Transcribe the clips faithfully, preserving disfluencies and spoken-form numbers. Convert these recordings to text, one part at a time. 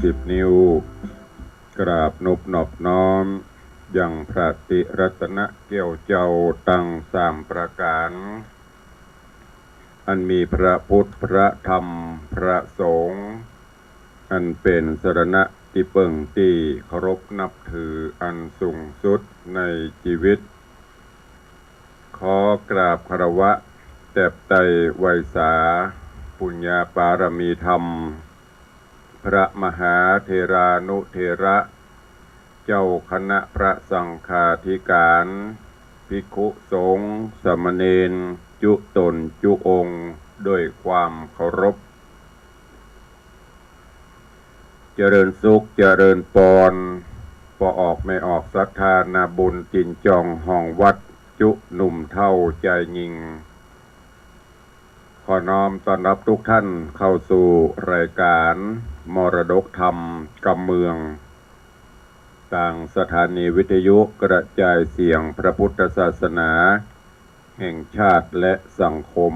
สิบนิ้ว กราบนบนอบน้อม ยังพระติรัตนะแก้วเจ้าตังสามประก๋าน อันมีพระพุทธ พระธรรม พระสงฆ์ อันเป๋นสรณะตี้เปิ้งตี้เคารพนับถืออันสูงสุดในจีวิต ขอกราบคารวะแตบไตรไหว้สา ปุญญาปารมีธรรม พระมหาเถรานุเถระ เจ้าคณะพระสังฆาธิการ ภิกขุสงฆ์ สามเณร จุ๊ต๋นจุ๊องค์ ด้วยความเคารพ เจริญสุข เจริญปอน ป้อออกแม่ออกศรัทธานาบุญตี๋นจ่องห้องวัด จุ๊หนุ่มเฒ่าจายญิง ขอน้อมต้อนรับทุกท่านเข้าสู่รายการมรดกธรรมกำเมือง ตางสถานีวิทยุกระจายเสียงพระพุทธศาสนาแห่งชาติและสังคม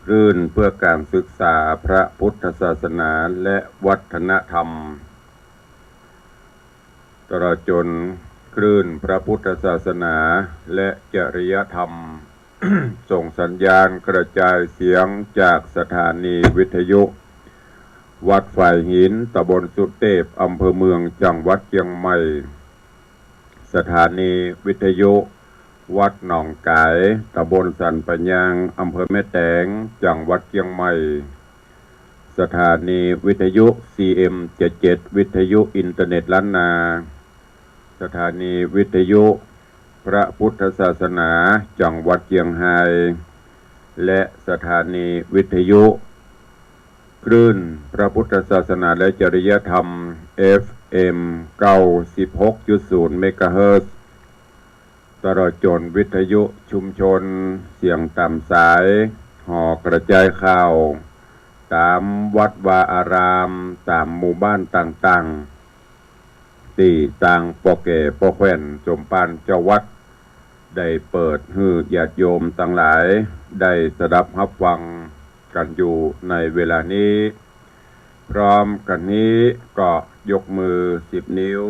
คลื่นเพื่อการศึกษาพระพุทธศาสนาและวัฒนธรรม ตลอดจนคลื่นพระพุทธศาสนาและจริยธรรม ส่งสัญญาณกระจายเสียงจากสถานีวิทยุวัดฝายหิน ตำบลสุเตพ อำเภอเมือง จังหวัดเจียงใหม่ สถานีวิทยุวัดหนองก๋าย ตำบลสันป่ายาง อำเภอแม่แตง จังหวัดเจียงใหม่ สถานีวิทยุ ซีเอ็ม เจ็ดเจ็ด วิทยุอินเทอร์เน็ตล้านนา สถานีวิทยุพระพุทธศาสนาจังหวัดเจียงฮาย และสถานีวิทยุคลื่นพระพุทธศาสนาและจริยธรรม เอฟเอ็ม เก้าสิบหกจุดศูนย์ เมกะเฮิรตซ์ ตลอดจนวิทยุชุมชนเสียงต๋ามสาย หอกระจายข่าว ต๋ามวัดวาอาราม ต๋ามหมู่บ้านต่างๆ ตี้ตางป้อแก่ป้อแคว่นสมภารเจ้าวัด ได้เปิดหื้อญาติโยมตังหลายได้สดับฮับฟังกั๋นอยู่ในเวลานี้ พร้อมกั๋นนี้ก็ยกมือสิบนิ้ว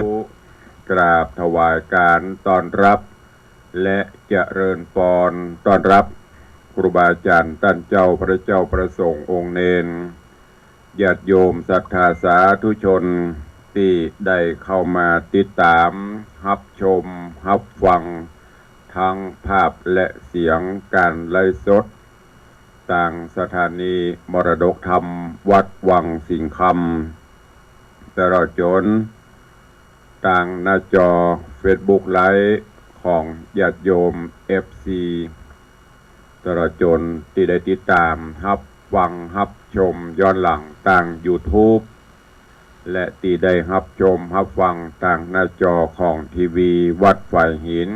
กราบถวายการต้อนรับ และเจริญปอนต้อนรับครูบาอาจารย์ต้านเจ้า พระเจ้า พระสงฆ์ องค์เณร ญาติโยมศรัทธาสาธุชนตี้ได้เข้ามาติดต๋ามฮับชมฮับฟัง ตึงภาพและเสียงก๋านไลฟ์สด ตางสถานีมรดกธรรมวัดวังสิงห์คำ ตลอดจนตางหน้าจอเฟซบุ๊กไลฟ์ของญาติโยม เอฟซี ตลอดจนตี้ได้ติดต๋ามฮับฟังฮับชมย้อนหลังตางยูทูบ และตี้ได้ฮับชมฮับฟังตางหน้าจอของทีวีวัดฝายหิน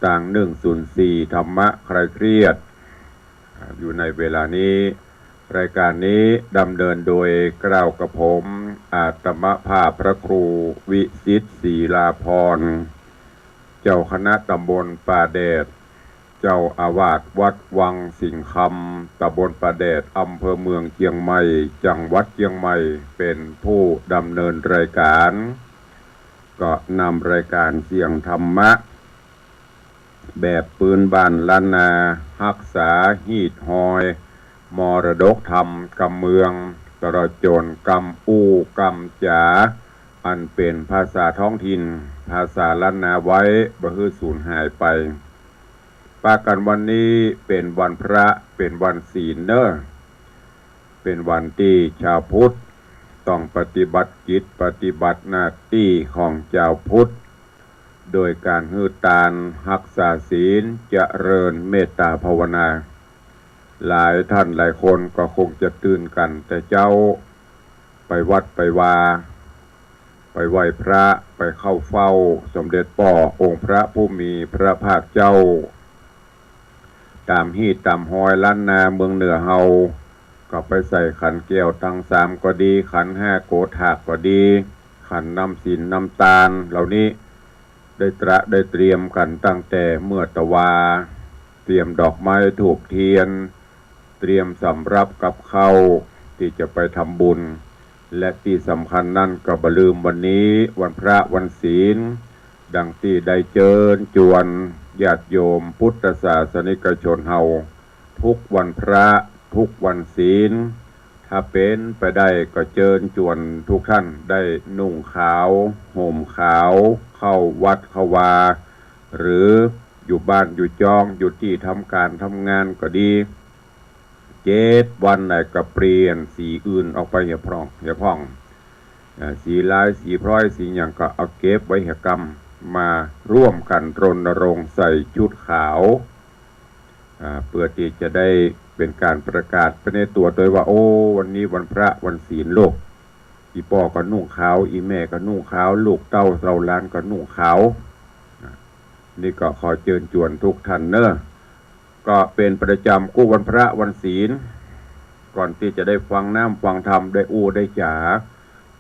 ตาง หนึ่งศูนย์สี่ ธรรมะคลายเครียด อยู่ในเวลานี้ รายการนี้ดำเนินโดยเกล้ากับผม อาตมาภาพพระครูวิสิทธิ์ ศรีลาภรณ์ เจ้าคณะตำบลป่าแดด เจ้าอาวาสวัดวังสิงห์คำ ตำบลป่าแดด อำเภอเมืองเจียงใหม่ จังหวัดเจียงใหม่ เป๋นผู้ดำเนินรายการ ก็นำรายการเสียงธรรมะ แบบปื๊นบ้านล้านนา ฮักษาฮีตฮอยมรดกธรรมกำเมือง ตลอดจนกำอู้กำจ๋า อันเป๋นภาษาท้องถิ่น ภาษาล้านนาไว้ บ่หื้อสูญหายไป ปะกั๋นวันนี้เป๋นวันพระ เป๋นวันศีลเน่อ เป๋นวันตี้จาวพุทธต้องปฏิบัติกิจปฏิบัติหน้าตี้ของจาวพุทธ โดยก๋านหื้อตาน ฮักษาศีล เจริญเมตต๋าภาวนา หลายต้านหลายคนก็คงจะตื่นกั๋นแต่เจ๊า ไปวัดไปวา ไปไหว้พระ ไปเข้าเฝ้าสมเด็จป้อองค์พระผู้มีพระภาคเจ้า ต๋ามฮีตต๋ามฮอยล้านนาเมืองเหนือเฮา ก็ไปใส่ขันแก้วตังสามก็ดี ขันห้าโกฏฐากก็ดี ขันน้ำศีลน้ำตานเหล่านี้ ได้ตระได้เตรียมกั๋นตั้งแต่เมื่อตะวา เตรียมดอกไม้ธูปเตียน เตรียมสำรับกับข้าวตี้จะไปทำบุญ และตี้สำคัญนั้นก็บ่ลืมวันนี้วันพระวันศีล ดังตี้ได้เจิญจวนญาติโยมพุทธศาสนิกชนเฮา ทุกวันพระทุกวันศีล ถ้าเป๋นไปได้ก็เจิญจวนทุกท่านได้นุ่งขาวห่มขาว เข้าวัดเข้าวา หรืออยู่บ้านอยู่จองอยู่ตี้ทำก๋านทำงานก็ดี เจ็ดวันไหนก็เปลี่ยนสีอื่นออกไปเหียพ่อง เหียพ่อง อ่า สีลายสีพร้อยสีหยังก็เอาเก็บไว้เหียกำ มาร่วมกั๋นรณรงค์ใส่ชุดขาว อ่า เปื้อตี้จะได้เป๋นก๋านประกาศไปในตั๋วตวยว่า โอ้ วันนี้วันพระวันศีลโลก อี่ป้อก็นุ่งขาว อี่แม่ก็นุ่งขาว ลูกเต้าเหล่าหลานก็นุ่งขาว อ่า นี่ก็ขอเจิญจวนทุกท่านเน่อ ก็เป๋นประจ๋ำกู้วันพระวันศีล ก่อนตี้จะได้ฟังน้ำฟังธรรม ได้อู้ได้จ๋า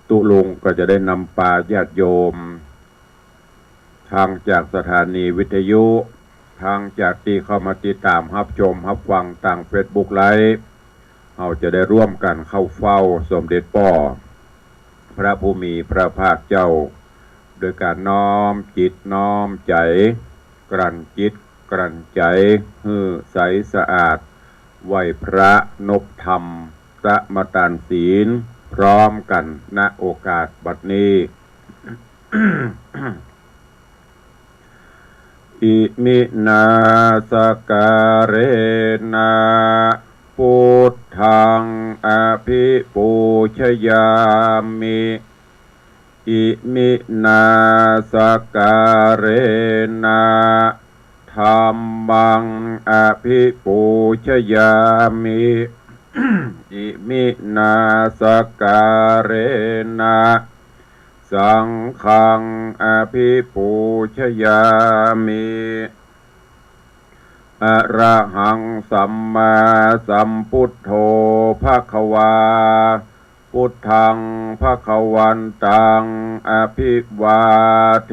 ตุ๊ลุงก็จะได้นำปาญาติโยม ทางจากสถานีวิทยุ ทางจากตี้เข้ามาติดต๋ามฮับชมฮับฟังตางเฟซบุ๊กไลฟ์ เฮาจะได้ร่วมกั๋นเข้าเฝ้าสมเด็จป้อพระผู้มีพระภาคเจ้า โดยก๋านน้อมจิตน้อมใจ๋ กลั่นจิตกลั่นใจ๋ หื้อใสสะอาด ไหว้พระนบธรรม สมาตานศีล พร้อมกั๋น ณ โอกาสบัดนี้ อิมินาสการเณะ พุทธังอภิปูชยามิ อิมินาสการเณะ ธัมมังอภิปูชยามิ อิมินาสการเณะ สังฆังอภิปูชยามิ อะระหังสัมมาสัมพุทโธภะคะวา พุทธังภะคะวันตังอภิวาเท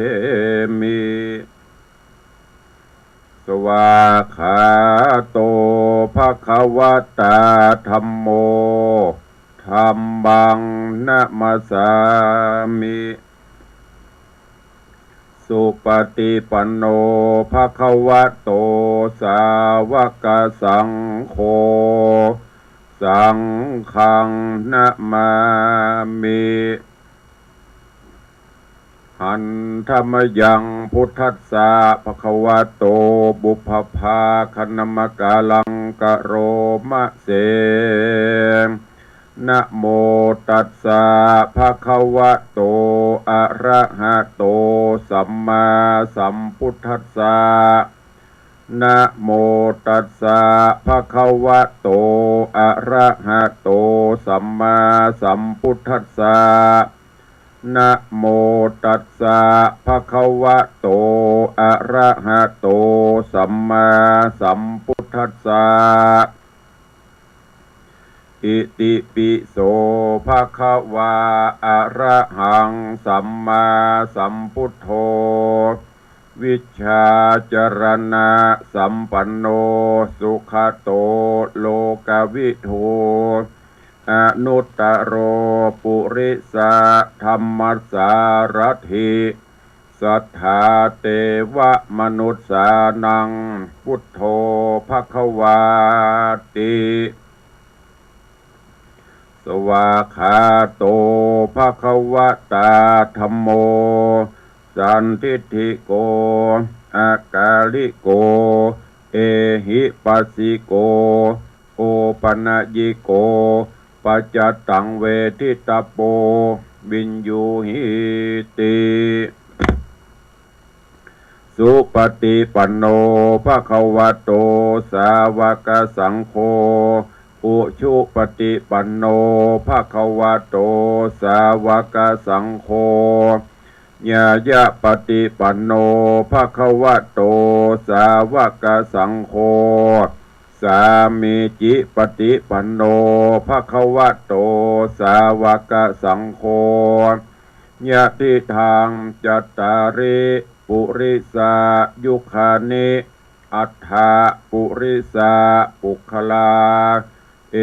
มิ สวากขาโตภะคะวะตาธัมโม ธัมมังนะมัสสามิ สุปฏิปันโนภะคะวะโต สาวกสังโฆ สังฆังนะมามิ หันธะมะยังพุทธัสสะภะคะวะโต ปุพพะภาคะนะมะกาลังกะโรมะเส นะโมตัสสะภะคะวะโต อะระหะโต สัมมาสัมพุทธัสสะ นะโมตัสสะภะคะวะโต อะระหะโต สัมมาสัมพุทธัสสะ นะโมตัสสะภะคะวะโต อะระหะโต สัมมาสัมพุทธัสสะ อิติปิโสภะคะวา อะระหังสัมมาสัมพุทโธ วิชชาจรณะสัมปันโน สุขะโต โลกะวิทู อนุตตะโร ปุริสะธัมมะสารัตถิ สัตถาเตวะมนุสสานัง พุทโธภะคะวาติ สวากขาโตภะคะวะตาธัมโม สันทิฏฐิโก อะกาลิโก เอหิปัสสิโก โอปะนะยิโก ปัจจตังเวทิตะโป วิญญูหีติ สุปฏิปันโนภะคะวะโต สาวกสังโฆ อุชุปฏิปันโนภะคะวะโต สาวกสังโฆ ญาญาปฏิปันโนภะคะวะโต สาวกสังโฆ สามีจิปฏิปันโนภะคะวะโต สาวกสังโฆ ยะทิทัง จัตตาริ ปุริสายุคานิ อัตถะ ปุริสะ ปุคคลา เอ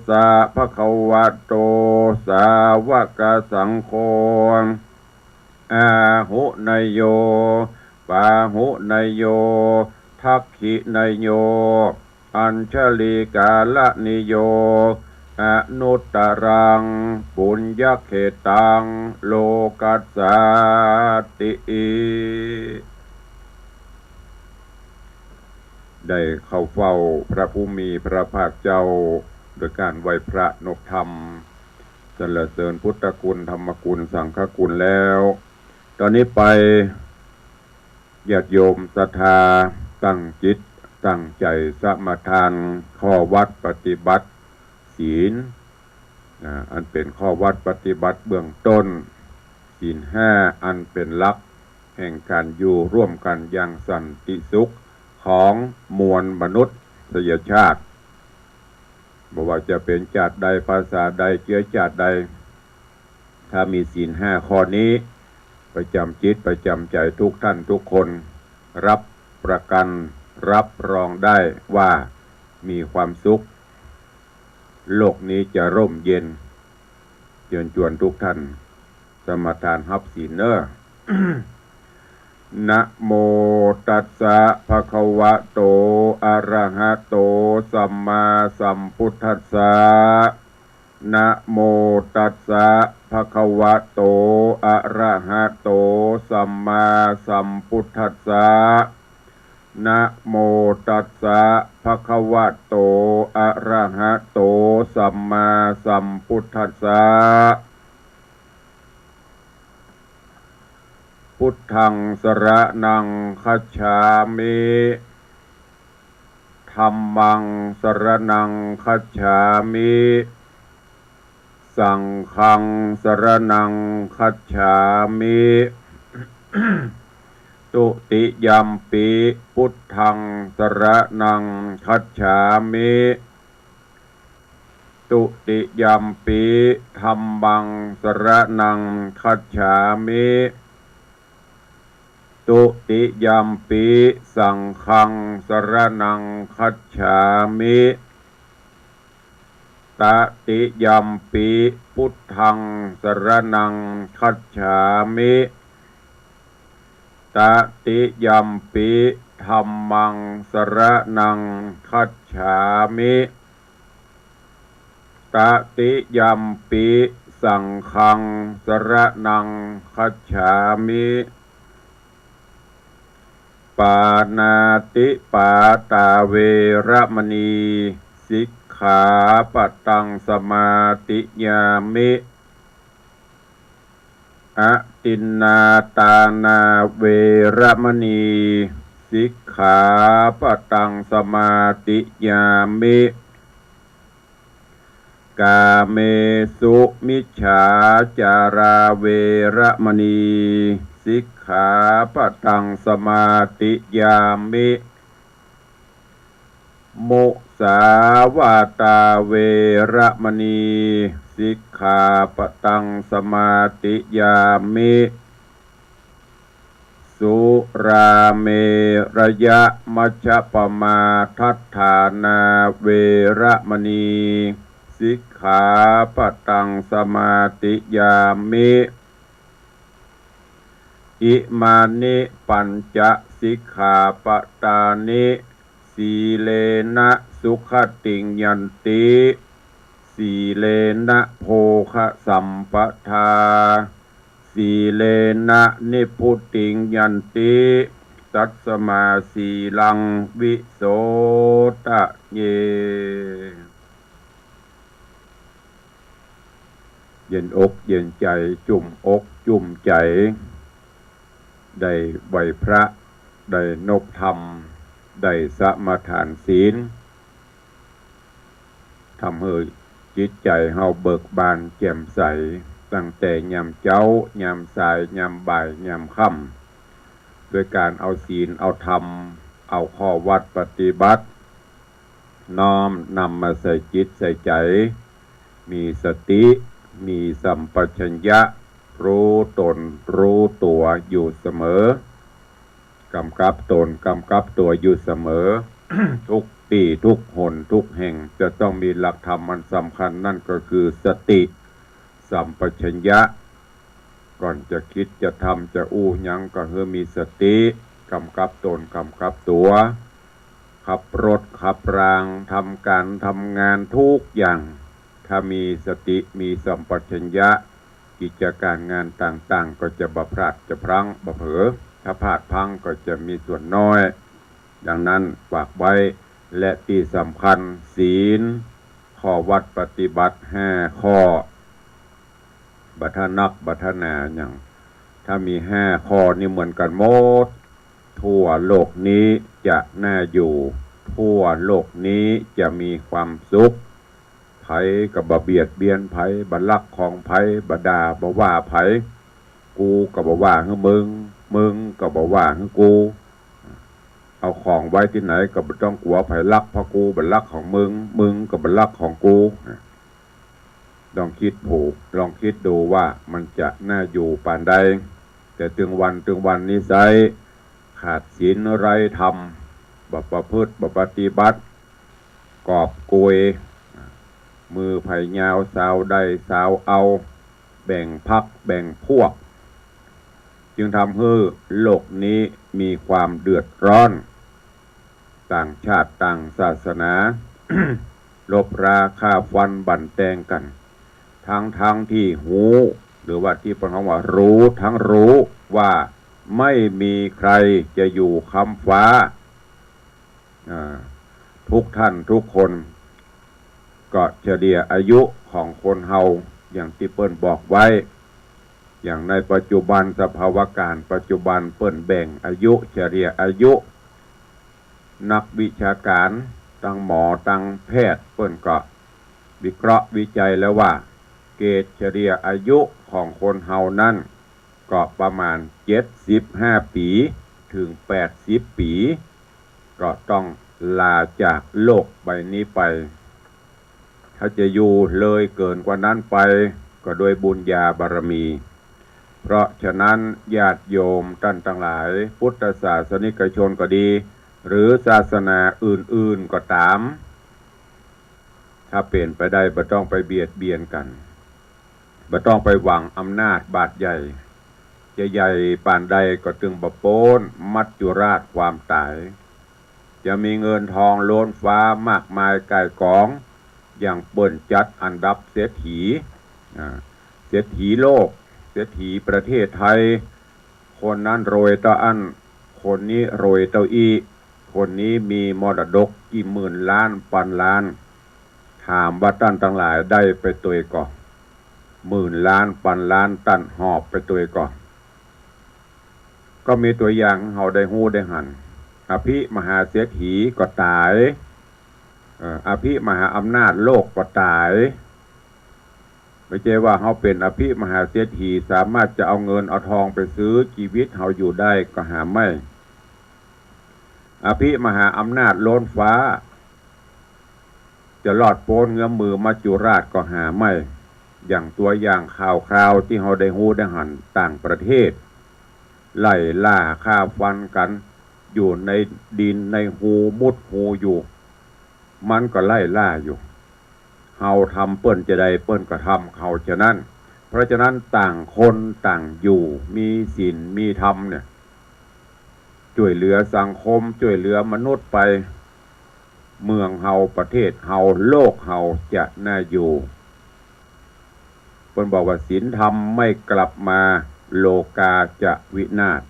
สะ ภะคะวะโต สาวกสังโฆ อาหุเนยโย ปาหุเนยโย ทักขิเนยโย อัญชลีกาลนิโย อนุตตรัง ปุญญเขตตัง โลกัสสาติ ได้เข้าเฝ้าพระผู้มีพระภาคเจ้า โดยการไหว้พระนบธรรม สรรเสริญพุทธคุณ ธรรมคุณ สังฆคุณแล้ว ต๋อนนี้ไป ญาติโยมศรัทธาตั้งจิตตั้งใจ๋สมาทานข้อวัดปฏิบัติศีล อ่า อันเป๋นข้อวัดปฏิบัติเบื้องต้น ศีลห้าอันเป๋นหลักแห่งการอยู่ร่วมกั๋นอย่างสันติสุขของมวลมนุษยชาติ บ่ว่าจะเป๋นจาติใด ภาษาใด เจื๊อจาติใด ถ้ามีศีลห้าข้อนี้ประจ๋ำจิตประจ๋ำใจ๋ทุกท่านทุกคน รับประกัน รับรองได้ว่ามีความสุข โลกนี้จะร่มเย็น เจิญจวนทุกท่านสมาทานฮับศีลเน้อ นะโมตัสสะ ภะคะวะโต อะระหะโต สัมมาสัมพุทธัสสะ นะโมตัสสะ ภะคะวะโต อะระหะโต สัมมาสัมพุทธัสสะ นะโมตัสสะ ภะคะวะโต อะระหะโต สัมมาสัมพุทธัสสะ พุทธัง สรณัง คัจฉามิ ธัมมัง สรณัง คัจฉามิ สังฆัง สรณัง คัจฉามิ ตุติยัมปิ พุทธัง สรณัง คัจฉามิ ตุติยัมปิ ธัมมัง สรณัง คัจฉามิ ตุติยัมปิ สังฆัง สรณัง คัจฉามิ ตติยัมปิ พุทธัง สรณัง คัจฉามิ ตติยัมปิ ธัมมัง สรณัง คัจฉามิ ตติยัมปิ สังฆัง สรณัง คัจฉามิ ปาณาติปาตา เวระมะนี สิกขาปะตัง สมาธิยามิ อทินนาทานา เวระมะนี สิกขาปะตัง สมาธิยามิ กาเมสุมิจฉาจารา เวระมะนี สิกขาปะตัง สมาธิยามิ มุสาวาตา เวระมะนี สิกขาปะตัง สมาธิยามิ สุราเมรยะมัชฌะปมาทัฏฐานา เวระมะนี สิกขาปะตัง สมาธิยามิ อิมานิ ปัญจะ สิกขาปะตานิ สีเลนะ สุขติง ยันติ สีเลนะ โภคะสัมปทา สีเลนะ นิพพุติง ยันติ ตัสมา สีลัง วิโสทะเย เย็นอกเย็นใจ๋ จุ่มอกจุ่มใจ๋ ได้ไหว้พระ ได้นบธรรม ได้สมาทานศีล ทำหื้อจิตใจ๋เฮาเบิกบานแจ่มใส ตั้งแต่ยามเจ๊า ยามสาย ยามบ่าย ยามค่ำ โดยก๋านเอาศีล เอาธรรม เอาข้อวัดปฏิบัติ น้อมนำมาใส่จิตใส่ใจ๋ มีสติ มีสัมปชัญญะ ฮู้ต๋นฮู้ตั๋วอยู่เสมอ ก๋ำกับต๋นก๋ำกับตั๋วอยู่เสมอ ทุก ตี้ ทุกหนทุกแห่งจะต้องมีหลักธรรมอันสำคัญ นั่นก็คือสติสัมปชัญญะ ก่อนจะกึ๊ดจะทำจะอู้หยังก็หื้อมีสติกำกับตนกำกับตั๋ว ขับรถขับราง ทำก๋านทำงานทุกอย่าง ถ้ามีสติมีสัมปชัญญะ กิจก๋านงานต่างๆ ก็จะบ่พลาดจะพลั้งบ่เผลอ ถ้าพลาดพลั้งก็จะมีส่วนน้อย ดังนั้นฝากไว้ และตี้สำคัญศีล ข้อวัดปฏิบัติห้าข้อ บ่ถนักบ่ถนาหยัง ถ้ามีห้าข้อนี้เหมือนกั๋นหมด ทั่วโลกนี้จะน่าอยู่ ทั่วโลกนี้จะมีความสุข ใผก็บ่เบียดเบียนใผ บ่ลักของใผ บ่ด่าบ่ว่าใผ กูก็บ่ว่าหื้อมึง มึงก็บ่ว่าหื้อกู เอาของไว้ตี้ไหนก็บ่ต้องกั๋วใผลัก เพราะกูบ่ลักของมึง มึงก็บ่ลักของกู ลองกึ๊ดผูก ลองกึ๊ดดูว่ามันจะน่าอยู่ปานใด แต่ตึงวันตึงวันนี้ไซร้ ขาดศีลไร้ธรรม บ่ประพฤติบ่ปฏิบัติ กอบโกย มือใผยาวสาวได้สาวเอา แบ่งพรรคแบ่งพวก จึงทำหื้อโลกนี้มีความเดือดร้อน ต่างชาติต่างศาสนา รบราฆ่าฟันบั่นแตงกั๋น ทั้งๆ ตี้ฮู้ หรือว่าตี้เปิ้นฮ้องว่าฮู้ทั้งฮู้ว่าไม่มีใครจะอยู่ค้ำฟ้า อ่า ทุกท่านทุกคน ก็เฉลี่ยอายุของคนเฮาอย่างตี้เปิ้นบอกไว้ อย่างในปัจจุบัน สภาวะก๋ารปัจจุบันเปิ้นแบ่งอายุ เฉลี่ยอายุ นักวิชาก๋ารตังหมอตังแพทย์เปิ้นก็วิเคราะห์วิจัยแล้วว่า เกณฑ์เฉลี่ยอายุของคนเฮานั้น ก็ประมาณเจ็ดสิบห้าปี๋เถิงแปดสิบปี๋ ก็ต้องลาจากโลกใบนี้ไป ถ้าจะอยู่เลยเกินกว่านั้นไป ก็ด้วยบุญญาบารมี เพราะฉะนั้นญาติโยมต้านตังหลาย พุทธศาสนิกชนก็ดี หรือศาสนาอื่นๆ ก็ต๋าม ถ้าเป๋นไปได้บ่ต้องไปเบียดเบียนกั๋น บ่ต้องไปหวังอำนาจบาดใหญ่ จะใหญ่ปานใดก็ตึงบ่ป๊นมัจจุราชความต๋าย จะมีเงินทองล้นฟ้ามากมายก่ายกอง อย่างเปิ้นจัดอันดับเศรษฐี อ่า เศรษฐีโลก เศรษฐีประเทศไทย คนนั้นรวยเต้าอั้น คนนี้รวยเต้าอี้ คนนี้มีมรดกกี่หมื่นล้านปันล้าน ถามว่าต้านตังหลายได้ไปตวยก่อ หมื่นล้านปันล้านต้านหอบไปตวยก่อ ก็มีตั๋วอย่างหื้อเฮาได้ฮู้ได้หัน อภิมหาเศรษฐีก็ต๋าย เอ่อ อภิมหาอำนาจโลกก็ต๋าย บ่ใจ้ว่าเฮาเป๋นอภิมหาเศรษฐี สามารถจะเอาเงินเอาทองไปซื้อจีวิตเฮาอยู่ได้ก็หาไม่ อภิมหาอำนาจล้นฟ้า จะรอดป๊นเงื้อมมือมัจจุราชก็หาไม่ อย่างตั๋วอย่างข่าวคราวตี้เฮาได้ฮู้ได้หันต่างประเทศ ไล่ล่าฆ่าฟันกั๋น อยู่ในดินในฮูมุดฮูอยู่ มันก็ไล่ล่าอยู่ เฮาทำเปิ้นจาใดเปิ้นก็ทำเฮาจานั้น เพราะฉะนั้นต่างคนต่างอยู่ มีศีลมีธรรมเนี่ย จ้วยเหลือสังคม จ้วยเหลือมนุษย์ไป เมืองเฮา ประเทศเฮา โลกเฮาจะน่าอยู่ เปิ้นบอกว่าศีลธรรมไม่กลับมา โลกาจะวินาศ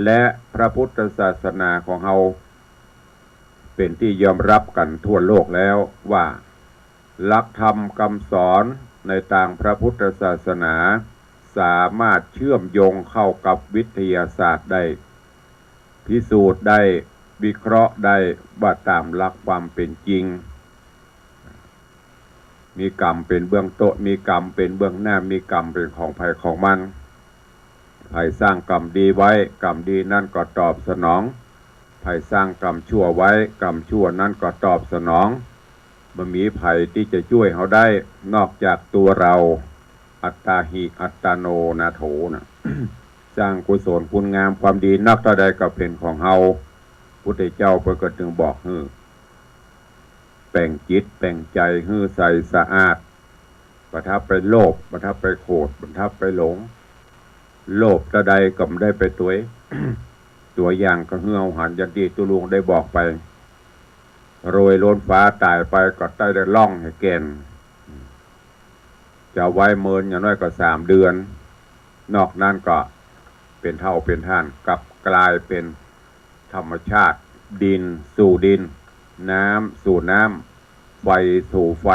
และพระพุทธศาสนาของเฮา เป๋นตี้ยอมฮับกั๋นทั่วโลกแล้วว่า หลักธรรมกำสอนในตางพระพุทธศาสนา สามารถเชื่อมโยงเข้ากับวิทยาศาสตร์ได้ พิสูจน์ได้ วิเคราะห์ได้ว่าต๋ามหลักความเป๋นจริง มีกรรมเป๋นเบื้องต้น มีกรรมเป๋นเบื้องหน้า มีกรรมเป๋นของใผของมัน ใผสร้างกรรมดีไว้ กรรมดีนั้นก็ตอบสนอง ใผสร้างกรรมชั่วไว้ กรรมชั่วนั้นก็ตอบสนอง บ่มีใผตี้จะจ้วยเฮาได้ นอกจากตั๋วเฮา อัตตาหิ อัตตาโน นาโถ นะ สร้างกุศลคุณงามความดีนักเต้าใดก็เป๋นของเฮา พุทธเจ้าเปิ้นก็จึงบอกหื้อ แป๋งจิตแป๋งใจ๋หื้อใสสะอาด บ่ถ้าไปโลภ บ่ถ้าไปโขด บ่ถ้าไปหลง โลภเต้าใดก็บ่ได้ไปตวย ตั๋วอย่างก็หื้อเฮาหันอย่างตี้ตุ๊ลุงได้บอกไป รวยล้นฟ้าต๋ายไปก็ได้แต่ล่องหื้อแก่น จะไว้เมินอย่างน้อยก็สามเดือน นอกนั้นก็เป๋นเฒ่าเป๋นถ่าน กลับก๋ายเป๋นธรรมชาติ ดินสู่ดิน น้ำสู่น้ำ ไฟสู่ไฟ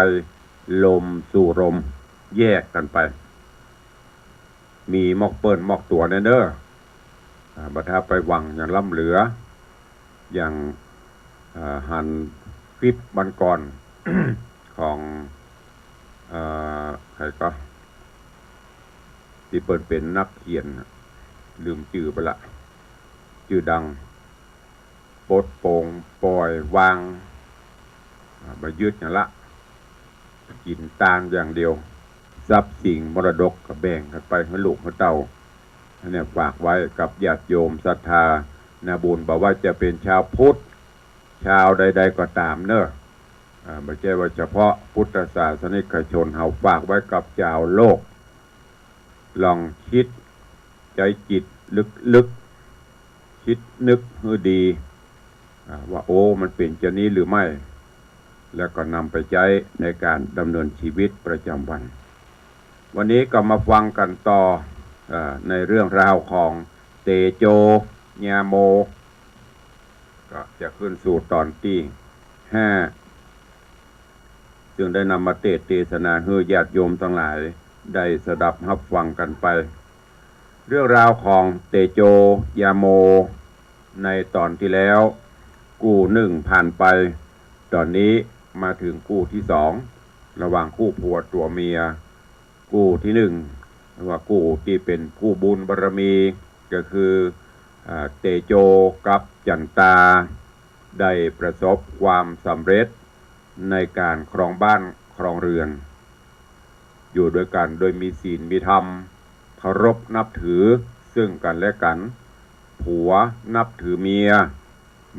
ลมสู่ลม แยกกั๋นไป มีมอกเปิ้นมอกตั๋วแน่เน่อ อ่า บ่ถ้าไปหวังอย่างล้ำเหลือ อย่าง อ่า หันคลิปวันก่อน ของ เอ่อ ใผก็ ตี้เปิ้นเป๋นนักเขียนน่ะ ลืมจื้อไปละ จื้อดัง ปลดโปร่งปล่อยวาง อ่า บ่ยึดหยังละ กิ๋นตานอย่างเดียว ทรัพย์สินมรดกก็แบ่งกั๋นไปหื้อลูกหื้อเต้า อันเนี้ยฝากไว้กับญาติโยมศรัทธานาบุญ บ่ว่าจะเป๋นชาวพุทธ ชาวใดๆ ก็ต๋ามเน่อ อ่า บ่ใจ้ว่าเฉพาะพุทธศาสนิกชน เฮาฝากไว้กับจาวโลก ลองกึ๊ดใจ๊จิตลึกๆ กึ๊ดนึกหื้อดี อ่า ว่า โอ้ มันเป๋นจานี้หรือไม่ แล้วก็นำไปใจ๊ในก๋านดำเนินชีวิตประจำวัน วันนี้ก็มาฟังกั๋นต่อ อ่า ในเรื่องราวของเตโจยาโม ก็จะขึ้นสู่ต๋อนตี้ห้า ซึ่งได้นำมาเตสน์เตสนาหื้อญาติโยมตังหลายได้สดับฮับฟังกั๋นไป เรื่องราวของเตโจยาโม ในต๋อนตี้แล้ว กู้นึ่งผ่านไป ต๋อนนี้มาเถิงกู้ตี้สอง ระหว่างกู้ผัวตั๋วเมีย กู้ตี้นึ่ง ว่ากู้ตี้เป๋นกู้บุญบารมี ก็คือ อ่า เตโจกับจั๋นตา ได้ประสบความสำเร็จในก๋านครองบ้านครองเรือน อยู่ด้วยกั๋นโดยมีศีลมีธรรม เคารพนับถือซึ่งกั๋นและกั๋น ผัวนับถือเมีย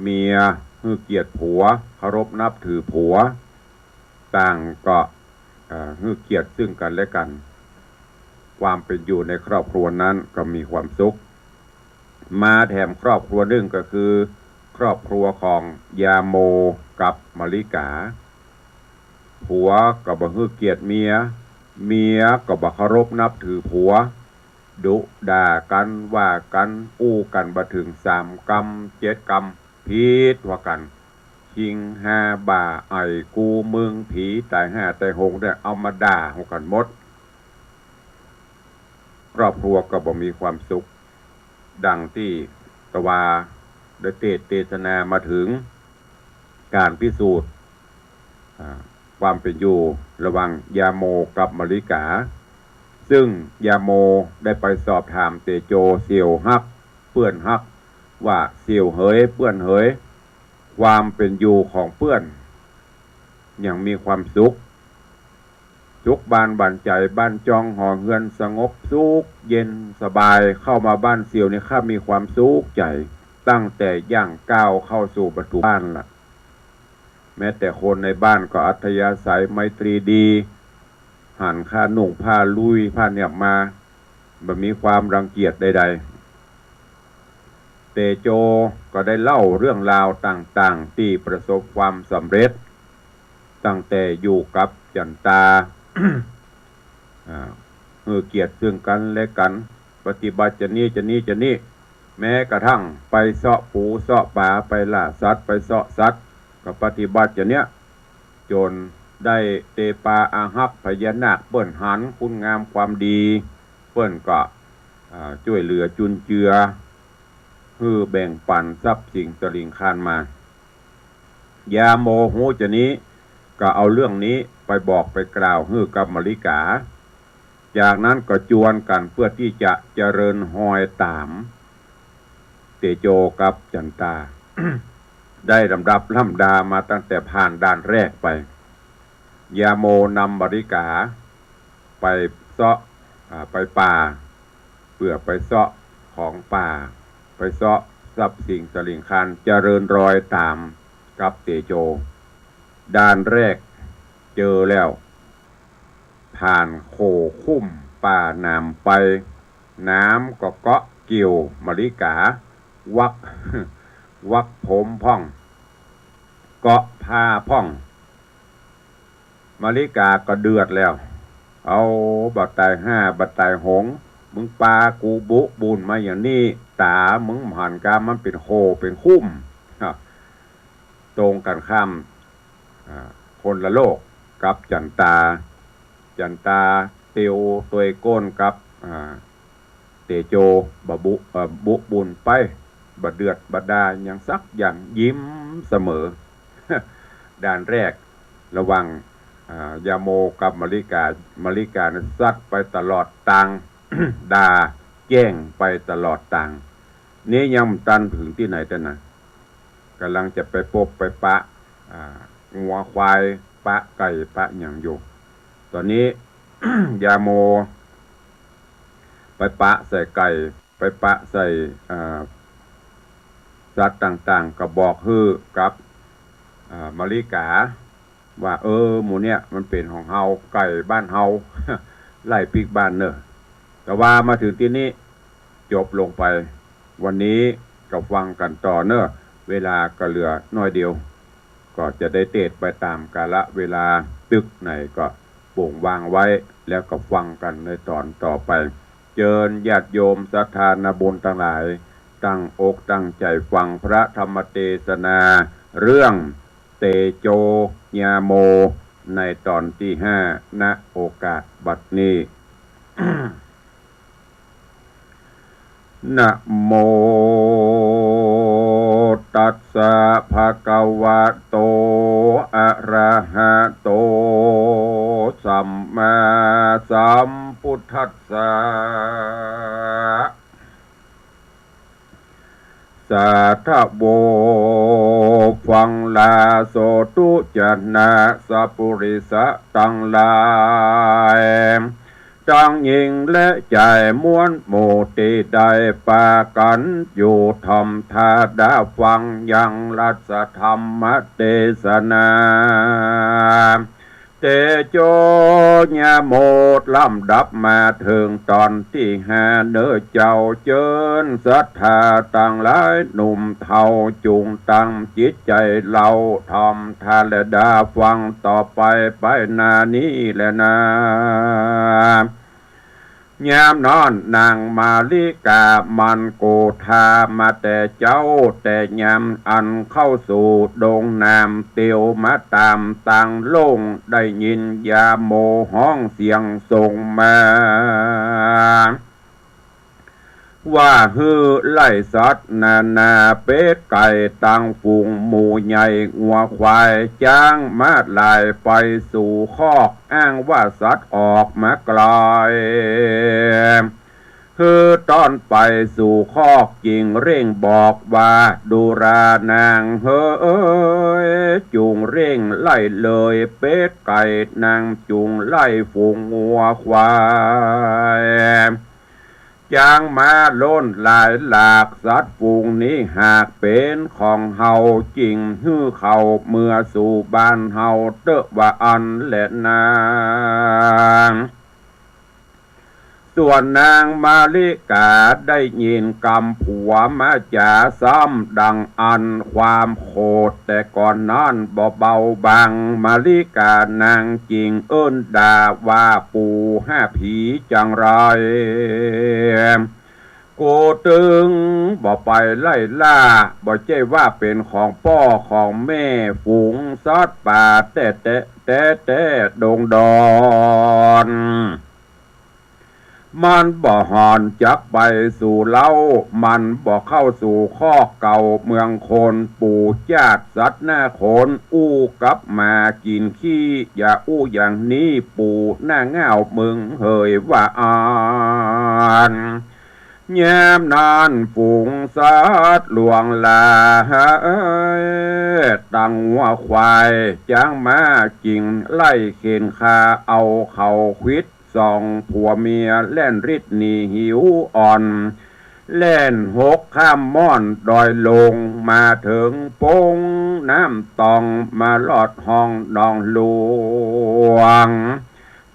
เมียหื้อเกียรติผัว เคารพนับถือผัว ต่างก็ เอ่อ หื้อเกียรติซึ่งกั๋นและกั๋น ความเป๋นอยู่ในครอบครัวนั้นก็มีความสุข มาแถมครอบครัวนึ่งก็คือ ครอบครัวของยาโมกับมะลิก๋า ผัวก็บ่หื้อเกียรติเมีย เมียก็บ่เคารพนับถือผัว ดุด่ากั๋น ว่ากั๋น อู้กั๋นบ่เถิงสามกำเจ็ดกำ ผิดว่ากั๋น คิงฮาบ่าไอ่ กูมึง ผีต๋ายห้าต๋ายหกเนี่ย เอามาด่าหัวกั๋นหมด ครอบครัวก็บ่มีความสุข ดังตี้ตะวาได้เตสน์เตสนามาเถิง ก๋านพิสูจน์ อ่า ความเป๋นอยู่ระหว่างยาโมกับมะลิก๋า ซึ่งยาโมได้ไปสอบถามเตโจเสี่ยวฮัก เปื้อนฮัก ว่าเสี่ยวเหย เปื้อนเหย ความเป๋นอยู่ของเปื้อน ยังมีความสุข สุขบานหวานใจ๋ บ้านจองหอเฮือนสงบสุขเย็นสบาย เข้ามาบ้านเสี่ยวนี่ข้ามีความสุขใจ๋ ตั้งแต่ย่างก้าวเข้าสู่ประตู๋บ้านละ แม้แต่คนในบ้านก็อัธยาศัยไมตรีดี หันข้านุ่งผ้าลุยผ้าแหนบมา บ่มีความรังเกียจใดๆ เตโจก็ได้เล่าเรื่องราวต่างๆ ตี้ประสบความสำเร็จ ตั้งแต่อยู่กับจั๋นตา อ่า หื้อเกียรติซึ่งกั๋นและกั๋น ปฏิบัติจานี้จานี้จานี้ แม้กระทั่งไปเซาะปูเซาะป๋า ไปล่าสัตว์ ไปเซาะสัตว์ ก็ปฏิบัติจาเนี้ย จ๋นได้เตปาอาฮัก พญานาคเปิ้นหันคุณงามความดี เปิ้นก็ อ่า จ้วยเหลือจุนเจือ หื้อแบ่งปั๋นทรัพย์สินสะหลิงคานมา ยาโมฮู้จานี้ ก็เอาเรื่องนี้ไปบอกไปกล่าวหื้อกับมะลิก๋า จากนั้นก็จวนกั๋นเปื้อตี้จะเจริญฮอยต๋าม เตโจกับจั๋นตา ได้ลำดับลำดามาตั้งแต่ผ่านด่านแรกไป ยาโมนำมะลิก๋าไปเซาะ อ่า ไปป่า เปื้อไปเซาะของป่า ไปเซาะทรัพย์สินสะหลิงคาน เจริญฮอยต๋ามกับเตโจ ด่านแรกเจอแล้ว ผ่านโขงคุ้มป่าหนามไป น้ำก็เกาะกิ่วมะลิกา วัก วักผมพ่อง เกาะผ้าพ่อง มะลิกาก็เดือดแล้ว เอา บ่าต๋ายห่า บ่าต๋ายหง มึงปากูบุบุญมาอย่างนี้ ต๋ามึงหันกามันเป๋นโขงเป๋นคุ้ม ฮะ ตรงกันข้าม อ่า คนละโลกกับจั๋นตา จั๋นตาเตียวตวยก้นกับ อ่า เตโจ บ่าบุ เอ่อ บุบุญไป บ่าเดือดบ่าด่าหยังสักอย่าง ยิ้มเสมอ ด่านแรกระหว่าง อ่า ยาโมกับมะลิกา มะลิกาเนี่ยซัดไปตลอดตาง ด่าแจ้งไปตลอดตาง นี่ยังบ่ตันเถิงตี้ไหนเตื้อนะ ก่ำลังจะไปปบไปปะ อ่า งัวควาย ปะไก่ปะหยังอยู่ ต๋อนนี้ ยาโม ไปปะใส่ไก่ ไปปะใส่ อ่า สัตว์ต่างๆ ก็บอกหื้อกับ อ่า มะลิกา ว่า เออ หมู่เนี่ยมันเป๋นของเฮา ไก่บ้านเฮา ไล่ปิ๊กบ้านเน่อ แต่ว่ามาเถิงตี้นี้ จบลงไป วันนี้ก็ฟังกั๋นต่อเน่อ เวลาก็เหลือน้อยเดียว ก็จะได้เตร็จไปต๋ามกาละเวลา ตึกไหนก็โป่งว่างไว้ แล้วก็ฟังกั๋นในต๋อนต่อไป เจิญญาติโยมศรัทธานาบุญตังหลาย ตั้งอกตั้งใจ๋ฟังพระธรรมเตสนา เรื่องเตโจยาโม ในต๋อนตี้ห้า ณ โอกาสบัดนี้ นะโมตัสสะ ภะคะวะโต อะระหะโต สัมมาสัมพุทธัสสะ สาธะโว ฟังลาโสตุจะนะ สัปปุริสะตังหลาย ตังญิงและจาย มวลหมู่ตี้ได้ปากั๋นอยู่ถ่อมถ้าดาฟังยังรัตถธรรมเตสนา เตโจยาโม ลำดับมาเถิงต๋อนตี้ห้าเน่อเจ้า เจิญศรัทธาตังหลาย หนุ่มเฒ่าจุ่งตั้งจิตใจ๋เล่าถ่อมถ้าและดาฟังต่อไปไปหน้านี้แลนา ยามนั้นนางมาริกามันโกธามาแต่เจ๊าแต่ยามอันเข้าสู่ดงน้ำเตียวมาต๋ามตางโล่ง ได้ยินยาโมฮ้องเสียงส่งมา ว่าหื้อไล่สัตว์นานา เป็ดไก่ตังฝูง หมูใหญ่งัวควาย จ๊างม้าลายไปสู่คอก อ้างว่าสัตว์ออกมาไกล หื้อต้อนไปสู่คอก จึงเร่งบอกว่า ดูรานางเหย จุ่งเร่งไล่เลย เป็ดไก่นางจุ่งไล่ฝูงงัวควาย จ๊างม้าล้นหลายหลาก สัตว์ฝูงนี้หากเป๋นของเฮา จึงหื้อเขาเมือสู่บ้านเฮาเต๊อะ ว่าอั้นแลนา ส่วนนางมาริกาได้ยินกำผัวมาจ๋าซ้ำดังอั้น ความโขดแต่ก่อนนั้นบ่เบาบาง มาริกานางจึงเอิ้นด่าว่า ปู่ห้าผีจังไร กูตึงบ่ไปไล่ล่า บ่ใจ้ว่าเป๋นของป้อของแม่ ฝูงสัตว์ป่าแต๊ๆ แต๊ๆ ดงดอน มันบ่หอนจักไปสู่เล้า มันบ่เข้าสู่คอกเก่าเมืองคน ปู่จาดสัตว์หน้าคน อู้กับหมากิ๋นขี้ อย่าอู้อย่างนี้ ปู่หน้าง่าวมึงเหย ว่าอั้น ยามนั้นฝูงสัตว์หลวงหลาย ตังงัวควายจ๊างม้า จึงไล่เข็นฆ่าเอาเขาขวิด สองผัวเมียแล่นริดหนีหิวอ่อน แล่นหกข้ามม่อนดอยลง มาเถิงโป๊งน้ำตอง มารอดห้องหนองหลวง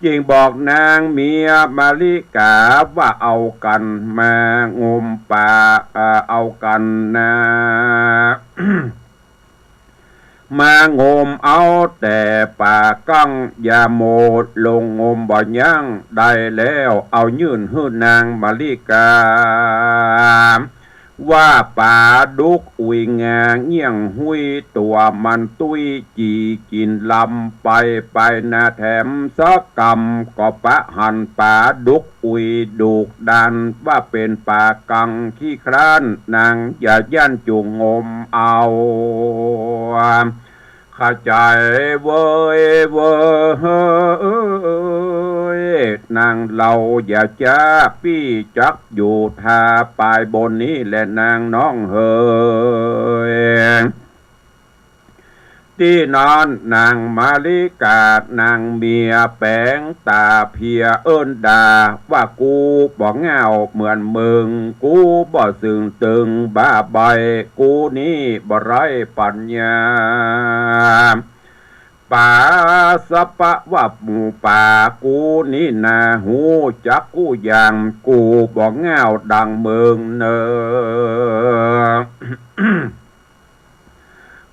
จึงบอกนางเมียมาริกาว่า เอากั๋นมางมป๋า เอ่อ เอากั๋นนา มางมเอาแต่ป๋ากั้ง อย่าโมลงงมบ่ยั้ง ได้แล้วเอายื่นหื้อนางมาริกา ว่าป๋าดุกอุ๋ยงาเงี้ยงหุ้ย ตั๋วมันตุ้ยจี๋กิ๋นลำไป ไปนาแถมสักกำ ก็ปะหันป๋าดุก อุ๋ยดุกดาน ว่าเป๋นป๋ากังขี้คร้าน นางอย่ายั้นจุ่งงมเอา เข้าใจ๋เว้ย เว้ย นางเฮาอย่าจ๊า ปี้จักอยู่ทาปายบนนี้แลนางน้องเหย ตี้นั้นนางมาริกา นางเมียแป๋งต๋าเพลียเอิ้นด่า ว่ากูบ่ง่าวเหมือนมึง กูบ่ซึ่งตึงบ้าใบ้ กูนี้บ่ไร้ปั๋ญญา ป๋าสะปะว่าหมูป๋า กูนี้นาฮู้จักกู้อย่าง กูบ่ง่าวดังมึงเน่อ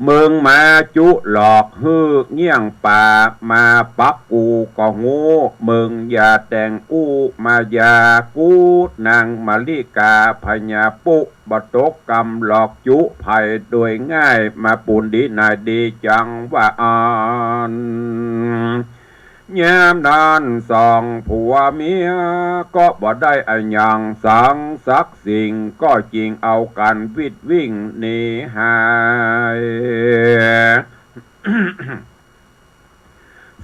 มึงมาจุหลอกหื้อเงี้ยงป๋า มาปักกูก็ฮู้ มึงอย่าแต่งอู้มายา กูนางมาริกาพญาปุ๊ บ่ตกกำหลอกจุใผโดยง่าย มาปูนดีนายดีจังว่าอั้น ยามนั้นสองผัวเมีย ก็บ่ได้อะหยังสังสักสิ่ง ก็จึงเอากั๋นวิดวิ่งหนีหาย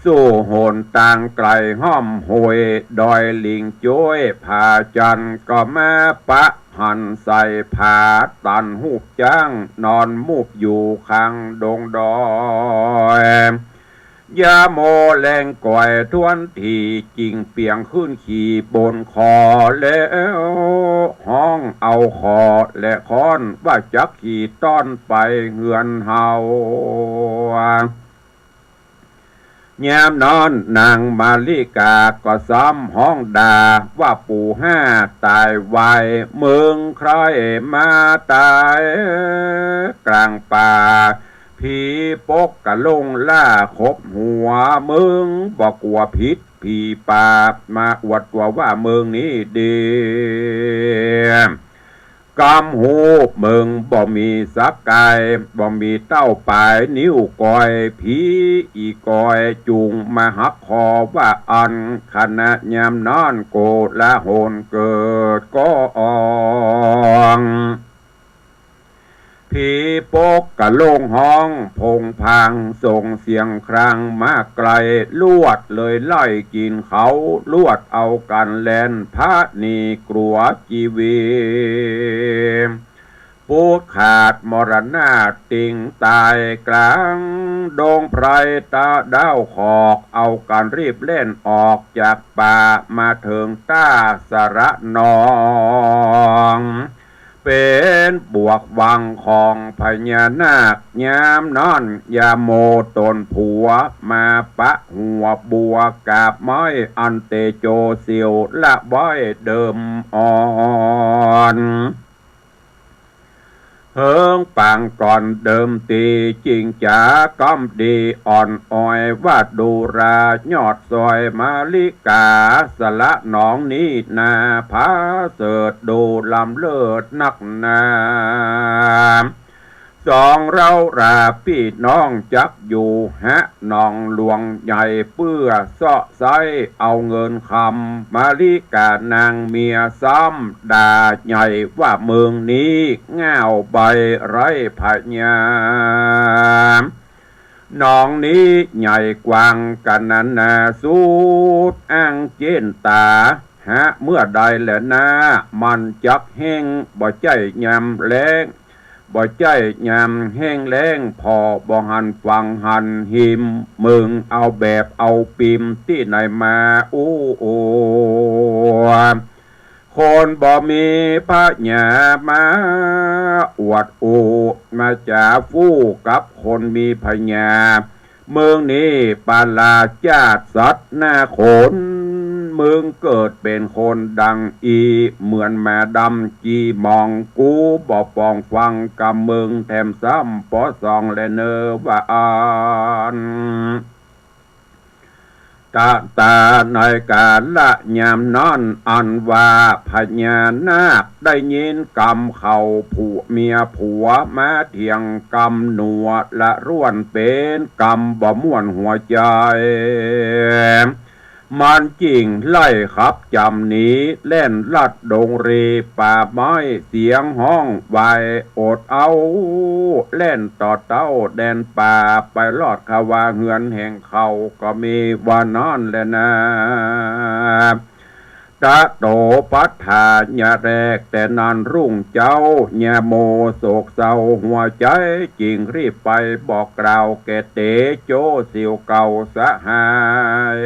สู่หนตางไกลฮ่อมห้วยดอยหลิงจ้วย ผาจันทร์ก็มาปะหันใส่ผา ตันฮูปจ๊างนอนมูบอยู่ข้างดงดอย ยาโมแลงก๋อยถ้วนถี่ จึงเปียงขึ้นขี่บนคอแล้ว ฮ้องเอาขอและค้อน ว่าจักขี่ต้อนไปเฮือนเฮา ยามนั้นนางมาริกาก็ซ้ำฮ้องด่า ว่าปู่ห้าต๋ายไว มึงใคร่มาต๋ายกลางป่า ผีปกกะโล่งล่าขบหัว มึงบ่กั๋วผิด ผีป่ามาอวดตั๋วว่ามึงนี้ดี กำฮูปมึงบ่มีสักก๋าย บ่มีเต้าป๋ายนิ้วก้อย ผีอี่ก้อยจุ่งมาหักคอว่าอั้น ขณะยามนั้นโกลาหลเกิดก้อง ผีปกกะโล่งฮ้องโผงผาง ส่งเสียงครางมาไกล ลวดเลยไล่กิ๋นเขา ลวดเอากั๋นแล่น พระหนีกั๋วจีวี ปูดขาดมรณาติงต๋ายกลางดงไพร ตะด้าวขอก เอากั๋นรีบแล่นออกจากป่า มาเถิงต้าสระนอง เป๋นบวกวังของพญานาค ยามนั้นยาโมต๋นผัว มาปะหัวบัวกาบไม้ อันเตโจเสียวละไว้เดิมอ่อน เหิงปางก่อนเดิมตี้ จิ่งจ๋าก้ำดีอ่อนอ้อย ว่าดูรายอดซอยมาริกา สระหนองนี้นาผาเสริฐ ดูล้ำเลิศนักหนา สองเฮาราปี้น้องจักอยู่หะหนองหลวงใหญ่ เปื้อเซาะไซ้เอาเงินคำ มาริกานางเมียซ้ำด่าใหญ่ว่า มึงนี้ง่าวใบ้ไร้พญา หนองนี้ใหญ่กว้างกะนานาสุด อ้างเจ๊นต๋า หะเมื่อใดแลนา มันจักแห้ง บ่ใจ้ยามแล้ง บ่ใจ้ยามแห้งแล้ง ผ่อบ่หันฝั่งหันฮิม มึงเอาแบบเอาปิมตี้ไหนมาอู้อวด คนบ่มีผญามาอวดอู้ มาจ๋าฟู่กับคนมีผญา มึงนี้ปาลาจาดสัตว์หน้าคน มึงเกิดเป๋นคนดังอี้ เหมือนหมาดำจี้มอง กูบ่ปองฟังกำมึง แถมซ้ำปอส่องแลเนอว่าอั้น ตะตาในกาละยามนั้น อันว่าพญานาคได้ยินกำเขาผัวเมียผัวมาเถียงกำหนัวละร่วนเป๋นกำบ่ม่วนหัวใจ๋ มันจึงไล่ขับจ๋ำหนี แล่นลัดดงเรป่าไม้ เสียงฮ้องวายอดเอา แล่นต่อเต๊าแดนป่า ไปลอดคาวาเฮือนแห่งเขา ก็มีว่านั้นแลนา ตะโตปัฏฐายะแรก แต่นั้นรุ่งเจ๊า ญาโมโศกเศร้าหัวใจ๋ จึงรีบไปบอกกล่าวแก่เตโจเสี่ยวเก่าสหาย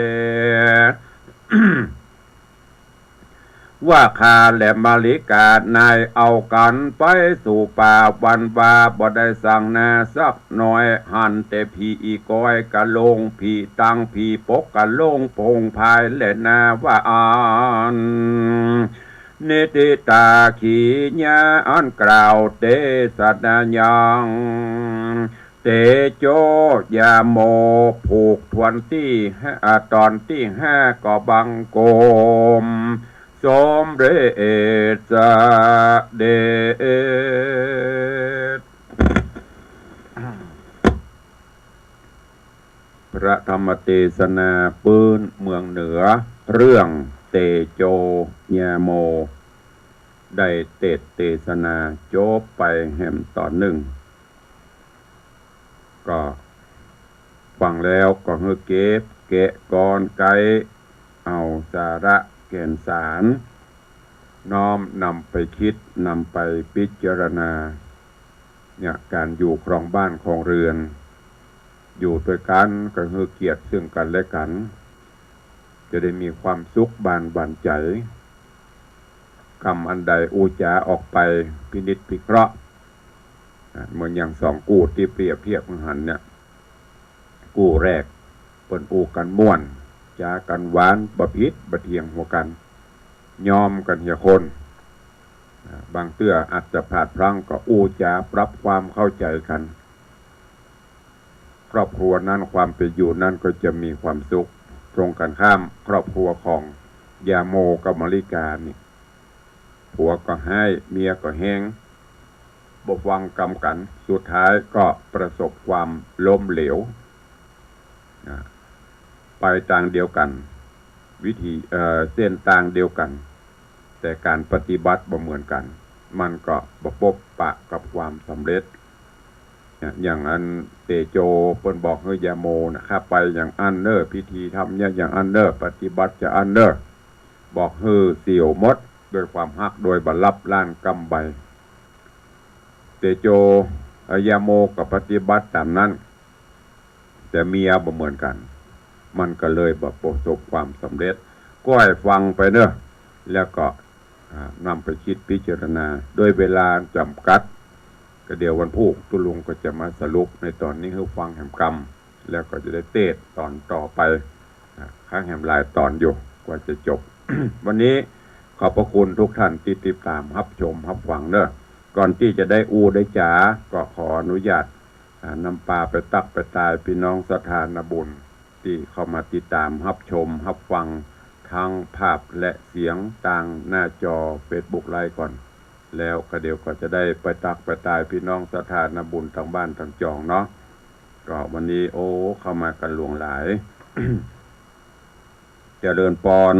ว่าข้าและมาริกา นายเอากั๋นไปสู่ป่า วันว่าบ่ได้สั่งนาสักหน่อย หันแต่ผีอีกอยกะโลง ผีตังผีปกกะโลงโผงผายแลนาว่าอั้น นิติตาขีญาอันกล่าวเตสนายัง เตโจญาโม ผูกถ้วนตี้ห้า อ่า ตอนตี้ห้าก็บังคมสมเร็จเสด็จ พระธรรมเตสนาปื๊นเมืองเหนือ เรื่องเตโจญาโม ได้เตสน์เตสนาจบไปแหมต๋อนนึ่ง ก็ฟังแล้วก็หื้อเก็บแกะกอนไก๊ เอาสาระแก่นสาร น้อมนำไปคิด นำไปพิจารณา เนี่ย ก๋านอยู่ครองบ้านครองเฮือน อยู่ตวยกั๋นก็หื้อเกียรติซึ่งกั๋นและกั๋น จะได้มีความสุขบานหวานใจ๋ กำอันใดอู้จ๋าออกไปพินิจพิเคราะห์ อ่ะ เหมือนอย่างสองกู้ตี้เปรียบเทียบหื้อหันเนี่ย กู้แรกเปิ้นอู้กั๋นม่วน จ๋ากั๋นหวาน บ่ผิดบ่เถียงหัวกั๋น ยอมกั๋นเหียคน อ่ะ บางเตื้ออาจจะผาดพลั้งก็อู้จ๋าปรับความเข้าใจ๋กั๋น ครอบครัวนั้น ความเป๋นอยู่นั้นก็จะมีความสุข ตรงกั๋นข้าม ครอบครัวของญาโมกับมาริกานี่ ผัวก็ฮ้าย เมียก็แฮง บ่ฟังกำกั๋น สุดท้ายก็ประสบความล้มเหลว นะ ไปตางเดียวกั๋น วิธี เอ่อ เส้นตางเดียวกั๋น แต่ก๋านปฏิบัติบ่เหมือนกั๋น มันก็บ่ปบปะกับความสำเร็จ เนี่ย อย่างอันเตโจเปิ้นบอกหื้อญาโมนะ ข้าไปอย่างอั้นเน่อ พิธีธรรมเนี่ยอย่างอั้นเน่อ ปฏิบัติจะอั้นเน่อ บอกหื้อเสี่ยวหมด โดยความฮัก โดยบ่ลับล้านกำใบ เตโจ เอ่อ ญาโมก็ปฏิบัติต๋ามนั้น แต่เมียบ่เหมือนกั๋น มันก็เลยบ่ประสบความสำเร็จ ก็หื้อฟังไปเน่อ แล้วก็ อ่า นำไปคิดพิจารณา ด้วยเวลาจ๋ำกัด ก็เดี๋ยววันพูกตุ๊ลุงก็จะมาสรุปในต๋อนนี้หื้อฟังแหมกำ แล้วก็จะได้เตสน์ต๋อนต่อไป อ่า ค้างแหมหลายต๋อนอยู่ กว่าจะจบ วันนี้ขอบพระคุณทุกท่านตี้ติดต๋ามฮับชมฮับฟังเน่อ ก่อนตี้จะได้อู้ได้จ๋า ก็ขออนุญาต อ่า นำปาไปตั๊กไปตายปี้น้องศรัทธานาบุญ ตี้เข้ามาติดต๋ามฮับชมฮับฟัง ทั้งภาพและเสียงตางหน้าจอเฟซบุ๊กไลฟ์ก่อน แล้วก็เดี๋ยวก็จะได้ไปตั๊กไปตายปี้น้องศรัทธานาบุญตางบ้านตางจองเนาะ ก็วันนี้ โอ้ เข้ามากั๋นหลวงหลาย เจริญปอน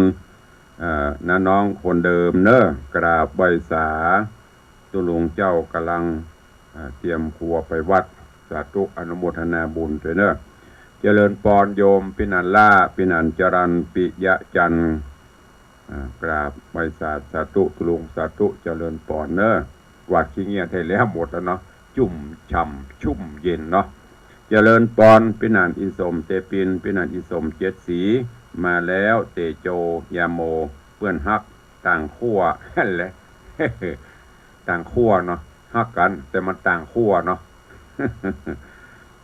เอ่อ น้าน้องคนเดิมเน่อ กราบไหว้สา ตุ๊ลุงเจ้ากำลัง อ่า เตรียมครัวไปวัด สาธุ อนุโมทนาบุญตวยเน่อ เจริญปอนโยม ปี้นันล่า ปี้นันจรัญ ปิยะจันทร์ อ่า กราบไหว้สา สาธุ ตุ๊ลุง สาธุ เจริญปอนเน่อ กวาดขี้เงี้ยไว้แล้วหมดแล้วเนาะ จุ่มฉ่ำชุ่มเย็นเนาะ เจริญปอน ปี้นันอีสมเตปิน ปี้นันอีสมเจ็ดสี มาแล้ว เตโจ ญาโม เปื้อนฮัก ต่างขั้วหั้นแหละ ต่างขั้วเนาะ ฮักกั๋น แต่มันต่างขั้วเนาะ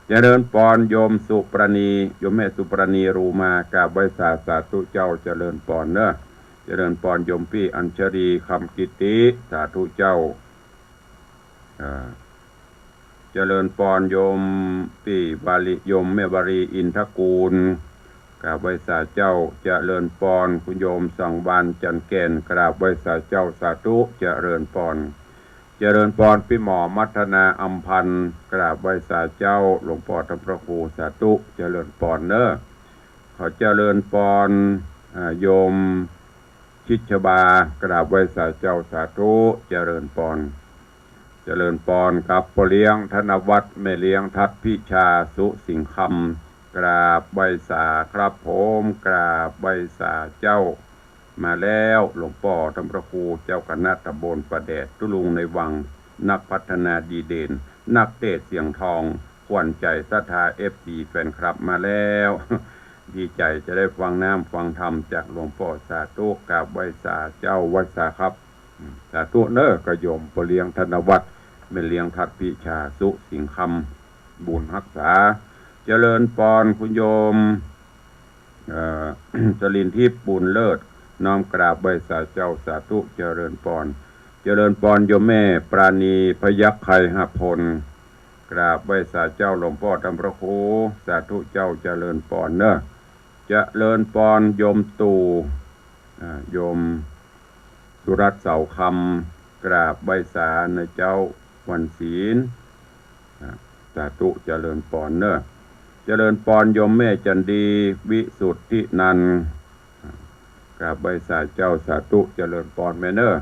เจริญปอนโยมสุปราณี โยมแม่สุปราณี รูมา กราบไหว้สา สาธุเจ้า เจริญปอนเนาะ เจริญปอนโยมปี้อัญชลี คำกิติ สาธุเจ้า อ่า เจริญปอนโยมปี้วาลี โยมแม่วาลี อินทกูล กราบไหว้สาเจ้า เจริญปอนคุณโยมสังวาลย์ จันทร์แก่น กราบไหว้สาเจ้า สาธุ เจริญปอน เจริญปอนปี้หมอมัทนา อำพันธ์ กราบไหว้สาเจ้า หลวงป้อท่านพระครู สาธุ เจริญปอนเนาะ ขอเจริญปอน อ่า โยม ชิดชบา กราบไหว้สาเจ้า สาธุ เจริญปอน เจริญปอนกับป้อเลี้ยงธนวัฒน์ แม่เลี้ยงทัดพิชา สุสิงห์คำ กราบไหว้สาครับผม กราบไหว้สาเจ้า มาแล้ว หลวงป้อท่านพระครูเจ้าคณะตำบลป่าแดด ตุ๊ลุงในวัง นักพัฒนาดีเด่น นักเตศน์เสียงทอง ขวัญใจศรัทธา เอฟซี แฟนคลับมาแล้ว ดีใจ๋จะได้ฟังน้ำฟังธรรมจากหลวงป้อ สาธุ กราบไหว้สาเจ้า ไหว้สาครับ สาธุเนาะ ก็โยมป้อเลี้ยงธนวัฒน์ แม่เลี้ยงทัดพิชา สุสิงห์คำ บุญฮักษา เจริญปอนคุณโยม เอ่อ จรินทิพย์ บุญเลิศ น้อมกราบไหว้สาเจ้า สาธุ เจริญปอน เจริญปอนโยมแม่ปราณี พยัคฆ์ไคหพล กราบไหว้สาเจ้า หลวงป้อท่านพระครู สาธุเจ้า เจริญปอนเนาะ เจริญปอนโยมตู่ อ่า โยมสุรัตน์ เสาคำ กราบไหว้สาเนาะเจ้า วันศีล อ่า สาธุ เจริญปอนเนาะ เจริญปอนโยมแม่จันดี วิสุทธินันท์ อ่า กราบไหว้สาเจ้า สาธุ เจริญปอนแม่เนาะ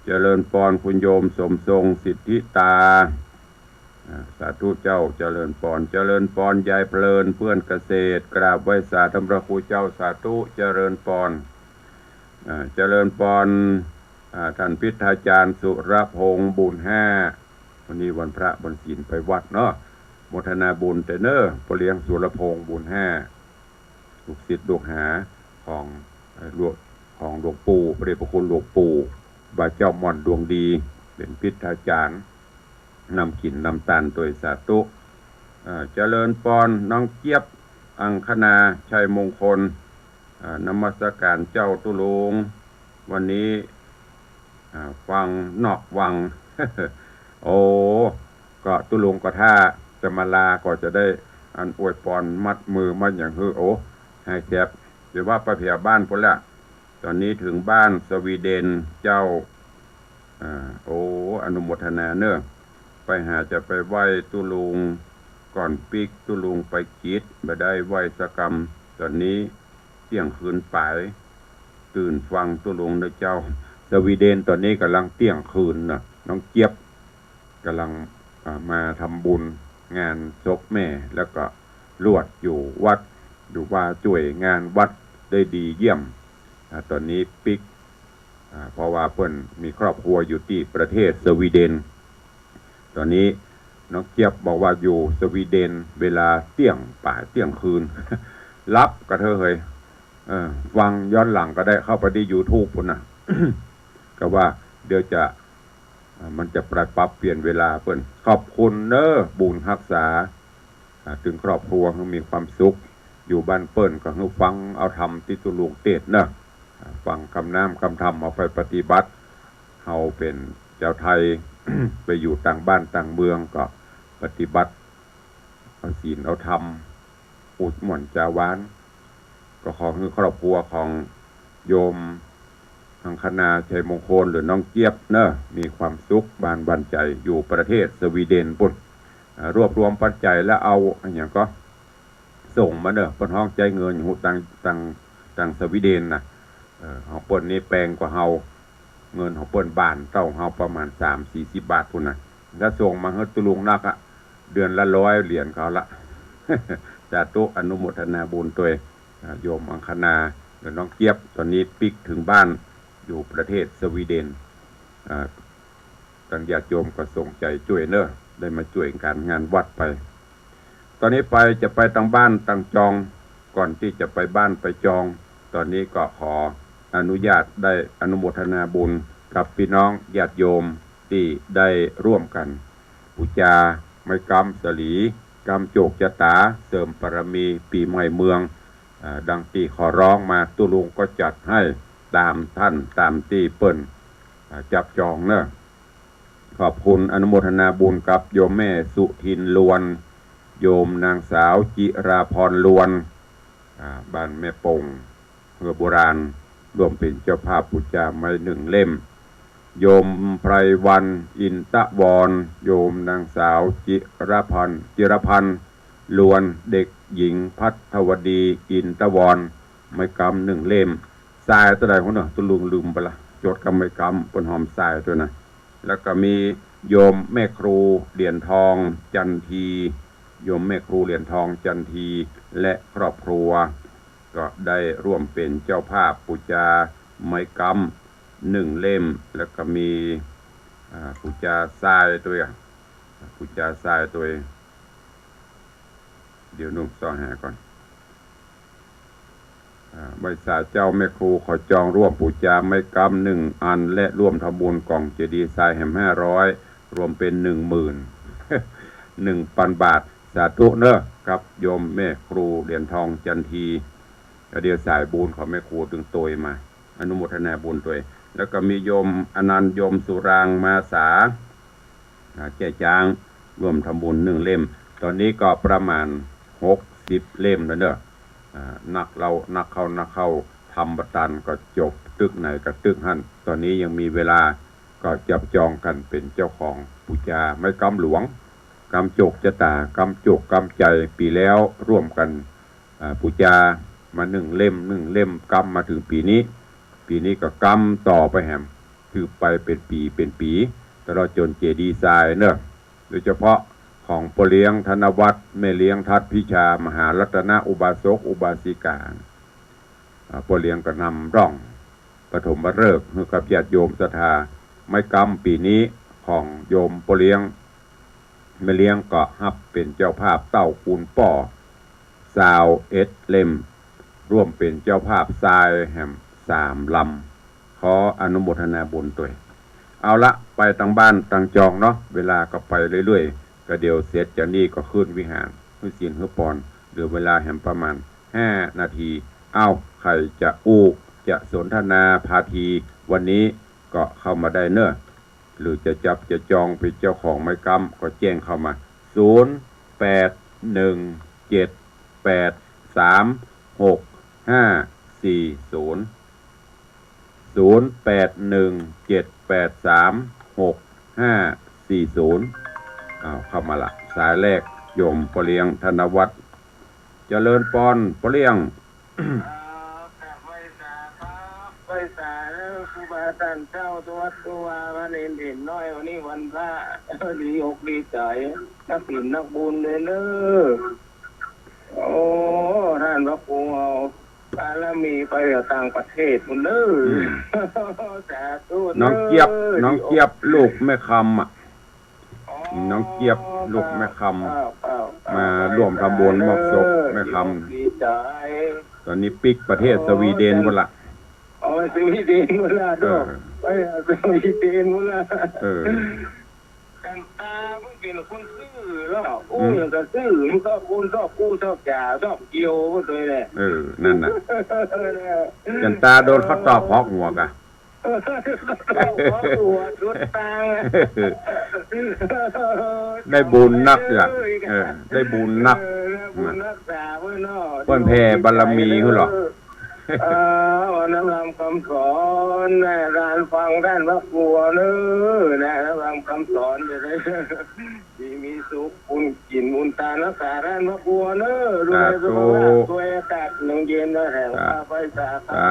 เจริญปอนคุณโยมสมทรง สิทธิตา อ่า สาธุเจ้า เจริญปอน เจริญปอนยายเพลิน เพื่อนเกษตร กราบไหว้สาท่านพระครูเจ้า สาธุ เจริญปอน อ่า เจริญปอน อ่า ท่านพิทาจารย์สุรพงษ์ บุญห้า วันนี้วันพระวันศีลไปวัดเนาะ โมทนาบุญเต๊อะเนาะ ป้อเลี้ยงสุรพงษ์ บุญห้า ลูกศิษย์ลูกหาของ เอ่อ หลวง ของหลวงปู่ พระเดชพระคุณหลวงปู่ บาเจ้าม่อนดวงดี เป๋นพิทาจารย์ นำกิ๋นนำตานตวย สาธุ เอ่อ เจริญปอนน้องเจี๊ยบ อังคณา ชัยมงคล อ่า นมัสการเจ้าตุ๊ลุง วันนี้ อ่า ฟังนอกวัง โอ้ ก็ตุ๊ลุงก็ถ้าจะมาลาก็จะได้อันอวยปอนมัดมือมัดหยังหื้อ โอ้ หายแสบ เดี๋ยวว่าไปแผวบ้านพู้นละ ต๋อนนี้เถิงบ้านสวีเดนเจ้า อ่า โอ้ อนุโมทนาเนาะ ไปหาจะไปไหว้ตุ๊ลุง ก่อนปิ๊กตุ๊ลุงไปกิจ บ่ได้ไหว้สักกำ ต๋อนนี้เตี้ยงคืนป๋าย ตื่นฟังตุ๊ลุงเนาะเจ้า สวีเดนต๋อนนี้ก่ำลังเตี้ยงคืนน่ะ น้องเจี๊ยบก่ำลัง อ่า มาทำบุญงานศพแม่ แล้วก็ลวดอยู่วัด อยู่ว่าจ้วยงานวัดได้ดีเยี่ยม อ่า ต๋อนนี้ปิ๊ก อ่า เพราะว่าเปิ้นมีครอบครัวอยู่ตี้ประเทศสวีเดน ต๋อนนี้น้องเจี๊ยบบอกว่าอยู่สวีเดนเวลาเตี้ยงป๋ายเตี้ยงคืน หลับกระเทอะเหย เออ ฟังย้อนหลังก็ได้ เข้าไปตี้ยูทูบพู้นน่ะ ก็ว่าเดี๋ยวจะ อ่า มันจะปรับ ปรับเปลี่ยนเวลาเปิ้น ขอบคุณเนาะ บุญฮักษา อ่า ตึงครอบครัวหื้อมีความสุข อยู่บ้านเปิ้นก็หื้อฟังเอาธรรมตี้ตุ๊ลุงเตศน์เนาะ อ่า ฟังกำน้ำกำธรรมเอาไปปฏิบัติ เฮาเป๋นจาวไทย ไปอยู่ต่างบ้านต่างเมืองก็ปฏิบัติ เอาศีลเอาธรรม อุดหม่วนจาวาน ก็ขอหื้อครอบครัวของโยมอังคณา ชัยมงคล หรือน้องเจี๊ยบเนาะ มีความสุขบานหวั่นใจ๋ อยู่ประเทศสวีเดนปู้น อ่า รวบรวมปัจจัยแล้วเอาอะหยังก็ส่งมาเนาะ เปิ้นฮ้องใจ๊เงินอยู่ตัง ตัง ตังสวีเดนน่ะ เออ ของเปิ้นนี่แปงกว่าเฮา เงินของเปิ้นบาทเต้าเฮาประมาณสามสี่สิบบาทพู้นน่ะ ถ้าส่งมาหื้อตุ๊ลุงนักอะ เดือนละร้อยเหรียญเขาละ สาธุ อนุโมทนาบุญตวย อ่า โยมอังคณา หรือน้องเจี๊ยบ ต๋อนนี้ปิ๊กเถิงบ้าน อยู่ประเทศสวีเดน อ่า ตังญาติโยมก็ส่งใจ๋จ้วยเนาะ ได้มาจ้วยก๋านงานวัดไป ต๋อนนี้ไปจะไปตังบ้านตังจอง ก่อนตี้จะไปบ้านไปจอง ต๋อนนี้ก็ขอ อนุญาตได้อนุโมทนาบุญกับปี้น้องญาติโยมตี้ได้ร่วมกั๋นปู๋จาไม้ก๊ำสะหลี ก๊ำโจคจะต๋า เสริมปารมีปี๋ใหม่เมือง อ่า ดังตี้ขอร้องมา ตุ๊ลุงก็จัดหื้อต๋ามต้าน ต๋ามตี้เปิ้น อ่า จับจองเนาะ ขอบคุณอนุโมทนาบุญกับโยมแม่สุทิน ลวน โยมนางสาวจิราพร ลวน อ่า บ้านแม่โป่ง เฮือโบราณ ร่วมเป๋นเจ้าภาพปู๋จาไม้นึ่งเล่ม โยมไพรวรรณ อินทวร โยมนางสาวจิรพันธ์ จิรพันธ์ ลวน เด็กหญิงพัทรวดี อินทวร ไม้ก๊ำนึ่งเล่ม ทรายเต้าใด๋หัวเนาะ ตุ๊ลุงลืมไปละ จดกำไม้ก๊ำ เปิ้นหอมทรายตวยนะ แล้วก็มีโยมแม่ครูเหรียญทอง จันที โยมแม่ครูเหรียญทอง จันที และครอบครัว ก็ได้ร่วมเป๋นเจ้าภาพปู๋จาไม้ก๊ำนึ่งเล่ม แล้วก็มี อ่า ปู๋จาทรายตวย ปู๋จาทรายตวย เดี๋ยวหนุ่มซ่อหาก่อน อ่า ไหว้สาเจ้าแม่ครูขอจองร่วมปู๋จาไม้ก๊ำนึ่งอัน และร่วมทำบุญก่องเจดีย์ทรายแหมห้าร้อย รวมเป๋นนึ่งหมื่น นึ่งปันบาท สาธุเนาะครับ โยมแม่ครูเหรียญทอง จันที ก็เดี๋ยวสายบุญของแม่ครูตึงตวยมา อนุโมทนาบุญตวย แล้วก็มีโยมอนันต์ โยมสุรางค์ มาสา อ่า แจ้จ๊าง ร่วมทำบุญนึ่งเล่ม ต๋อนนี้ก็ประมาณหกสิบเล่มแล้วเนาะ อ่า นักเล่า นักเข้า นักเข้า ทำบ่ตันก็จบตึกไหนก็ตึกหั้น ต๋อนนี้ยังมีเวลา ก็จับจองกั๋นเป๋นเจ้าของปู๋จาไม้ก๊ำหลวง ก๊ำโจคจะต๋า ก๊ำโจคก๊ำใจ๋ ปี๋แล้วร่วมกั๋น อ่า ปู๋จามานึ่งเล่ม นึ่งเล่ม ก๊ำมาเถิงปี๋นี้ ปี๋นี้ก็ก๊ำต่อไปแหม สืบไปเป๋นปี๋เป๋นปี๋ ตลอดจ๋นเจดีย์ทรายเนาะ โดยเฉพาะของป้อเลี้ยงธนวัฒน์ แม่เลี้ยงทัดพิชา มหารัตนอุบาสกอุบาสิกา อ่า ป้อเลี้ยงก็นำร้องปฐมฤกษ์หื้อกับญาติโยมศรัทธา ไม้ก๊ำปี๋นี้ของโยมป้อเลี้ยง แม่เลี้ยงก็ฮับเป๋นเจ้าภาพเต้าคูณป้อ ซาวเอ็ดเล่ม ร่วมเป๋นเจ้าภาพทรายแหมสามลำ ขออนุโมทนาบุญตวย เอาละ ไปตังบ้านตังจองเนาะ เวลาก็ไปเรื่อยๆ ก็เดี๋ยวเสร็จจากนี้ก็ขึ้นวิหาร หื้อศีลหื้อปอน เหลือเวลาแหมประมาณห้านาที เอ้า ใผจะอู้ จะสนทนาพาที วันนี้ก็เข้ามาได้เนาะ หรือจะจับจะจองเป๋นเจ้าของไม้ก๊ำก็แจ้งเข้ามา ศูนย์ แปด หนึ่ง เจ็ด แปด สาม หก ห้า สี่ ศูนย์ ศูนย์ แปด หนึ่ง เจ็ด แปด สาม หก ห้า สี่ ศูนย์ อ้าว เข้ามาละ สายแรก โยมป้อเลี้ยงธนวัฒน์ เจริญปอน ป้อเลี้ยง ครับ ครับ ไหว้สาครับ ไหว้สาเด้อ ครูบาอาจ๋ารย์เจ้า ตุ๊วัดตุ๊วา พระเณรเณรน้อย วันนี้วันพระ ดีอกดีใจ๋ นักศีลนักบุญเลยเนาะ โอ้ ต้านพระครูเอาบารมีไปต่างประเทศพุ้นเนาะ อืม สาธุเนาะ น้องเจี๊ยบ น้องเจี๊ยบ ลูกแม่คำอะ อ๋อ น้องเจี๊ยบ ลูกแม่คำ ครับ ครับ มาร่วมทำบุญมอบศพแม่คำ ดีใจ๋ ต๋อนนี้ปิ๊กประเทศสวีเดนพุ้นละ อ๋อ สวีเดนพุ้นละ เออ เนาะ ไปสวีเดนพุ้นละ เออ จันตามันเป๋นคนซื่อเนาะ อู้ อืม อย่างก็ซื่อ มันก็คนชอบอู้ชอบจ๋าชอบเกี่ยวพุ้นตวยแหละ เออ นั่นน่ะ จันตาโดนเขาตอบหอกหัวกะ เออ เขาตอบหอกหัวสุดตางอะ ได้บุญนักอะ เออ ได้บุญนัก เออ ได้บุญนักษาพุ้นเนาะ เปิ้นแผ่บารมีหื้อหรอ เออ เอานำธรรมคำสอนนะ การฟังต้านพระครูเนาะนะ นำธรรมคำสอนจะได้ ดีมีสุข บุญกิ๋นบุญตานรักษาต้านพระครูเนาะ ดูแลสุขภาพ สาธุ ช่วยอากาศเย็นๆ นะ แห่ง สา พระไปสา สา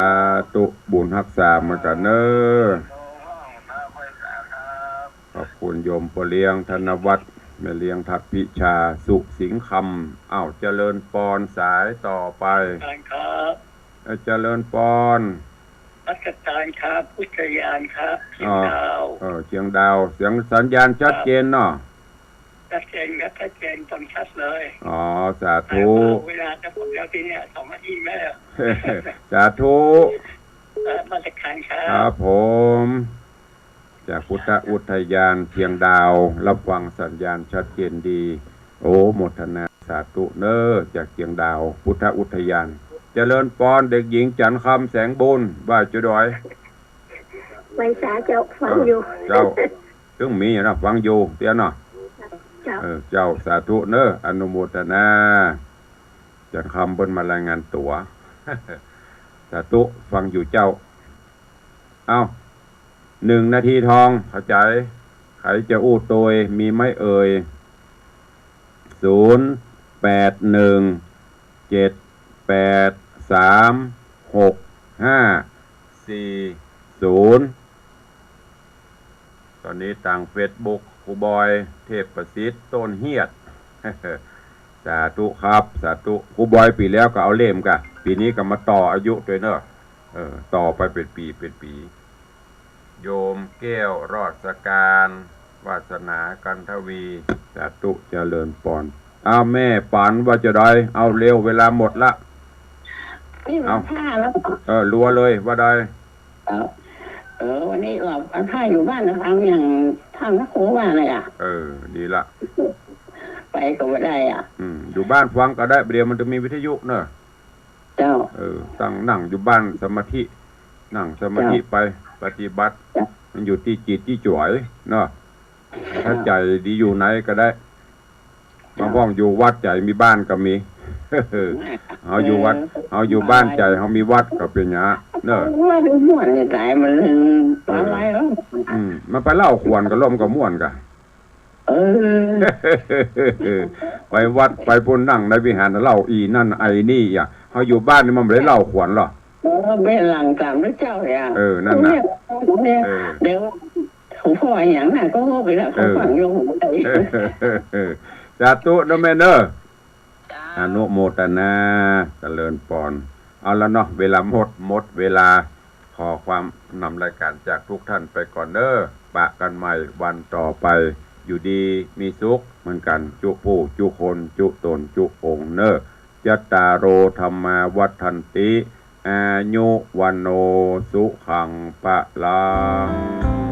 ธุ บุญฮักษาเหมือนกั๋นเนาะ ขอบคุณโยมป้อเลี้ยงธนวัฒน์ แม่เลี้ยงทัดพิชา สุสิงห์คำ อ้าว เจริญปอน สายต่อไป อาจ๋ารย์ครับ เอ่อ เจริญปอน นมัสก๋ารครับ อุทยานครับ เชียงดาว อ๋อ เออ เชียงดาว เสียงสัญญาณชัดเจนเนาะ ชัดเจนครับ ชัดเจน ฟังชัดเลย อ๋อ สาธุ เวลาจะหมดแล้วทีเนี้ย สองนาทีแล้ว สาธุ ครับผม จากพุทธอุทยานเชียงดาว รับฟังสัญญาณชัดเจนดี โอ โมทนาสาธุเน้อ จากเชียงดาว พุทธอุทยาน เจริญปอน เด็กหญิงจันทร์คำ แสงบุญ ว่าจะดอย ไหว้สาเจ้า ฟังอยู่ เออ เจ้า ตึงมีนะ ฟังอยู่เตี้ยเนาะ เจ้า เออ เจ้า สาธุเน้อ อนุโมทนา จันทร์คำเปิ้นมารายงานตั๋ว สาธุ ฟังอยู่เจ้า เอ้า หนึ่งนาทีทอง เข้าใจ๋ ใผจะอู้โตย มีไหมเอ่ย ศูนย์ แปด หนึ่ง เจ็ด แปด สาม หก ห้า สี่ ศูนย์ ต๋อนนี้ตางเฟซบุ๊ก ครูบอย เทพประสิทธิ์ ต้นเฮียด สาธุครับ สาธุ ครูบอยปี๋แล้วก็เอาเล่มก่ะ ปี๋นี้ก็มาต่ออายุตวยเน้อ เออ ต่อไปเป๋นปี๋ เป๋นปี๋ โยมแก้ว รอดสการ วาสนา กันทวี สาธุ เจริญปอน อ้าว แม่ปั๋น ว่าจะดอย เอาเร็ว เวลาหมดละ นี่ เอ้า วันพระแล้ว เออ รัวเลย ว่าดอย เออ เออ วันนี้ก็วันพระอยู่บ้านนะ ฟังอย่างท่านพระครูว่าเลยอะ เออ ดีละ ไปก็บ่ได้อะ อืม อยู่บ้านฟังก็ได้ เดี๋ยวมันจะมีวิทยุเนอะ เจ้า เออ ตั้งนั่งอยู่บ้านสมาธิ นั่งสมาธิ เจ้า ไป ปฏิบัติ เจ้า มันอยู่ตี้จิตตี้จ๋วยเนาะ ถ้า เจ้า ใจ๋ดีอยู่ไหนก็ได้ มาพ่องอยู่วัดใจ๋มีบ้านก็มี เฮาอยู่วัด เออ เฮาอยู่บ้านใจ๋ เฮามีวัดก็เป๋นหยังเนาะ ว่าได้ม่วนเนี่ยต๋ายมัน เออ อะไรแล้ว อืม มันไปเล่าขวัญก็ลมก็ม่วนก่ะ เออ ไปวัดไปปู๊นนั่งในวิหารเล่าอีนั่นไอ้นี่อ่ะ เฮาอยู่บ้านนี่มันบ่ได้เล่าขวัญหรอ เออ ไปหลังต๋ามพระเจ้าเนี่ย เออ นั่นน่ะ เนี่ย เนี่ย เออ เดี๋ยวหลวงพ่ออย่างนั้นก็โง่ไปแล้ว เขา เออ ฟังโยม เออ สาธุเนาะแม่เนาะ จ้า อนุโมทนา เจริญปอน เอาละเนาะ เวลาหมด หมดเวลา ขอความนำรายการจากทุกท่านไปก่อนเน้อ ปะกันใหม่วันต่อไป อยู่ดีมีสุขเหมือนกัน จุผู้ จุคน จุต๋น จุองค์เน้อ จัตตาโร ธัมมา วัฑฒันติ อายุ วัณโณ สุขัง พลัง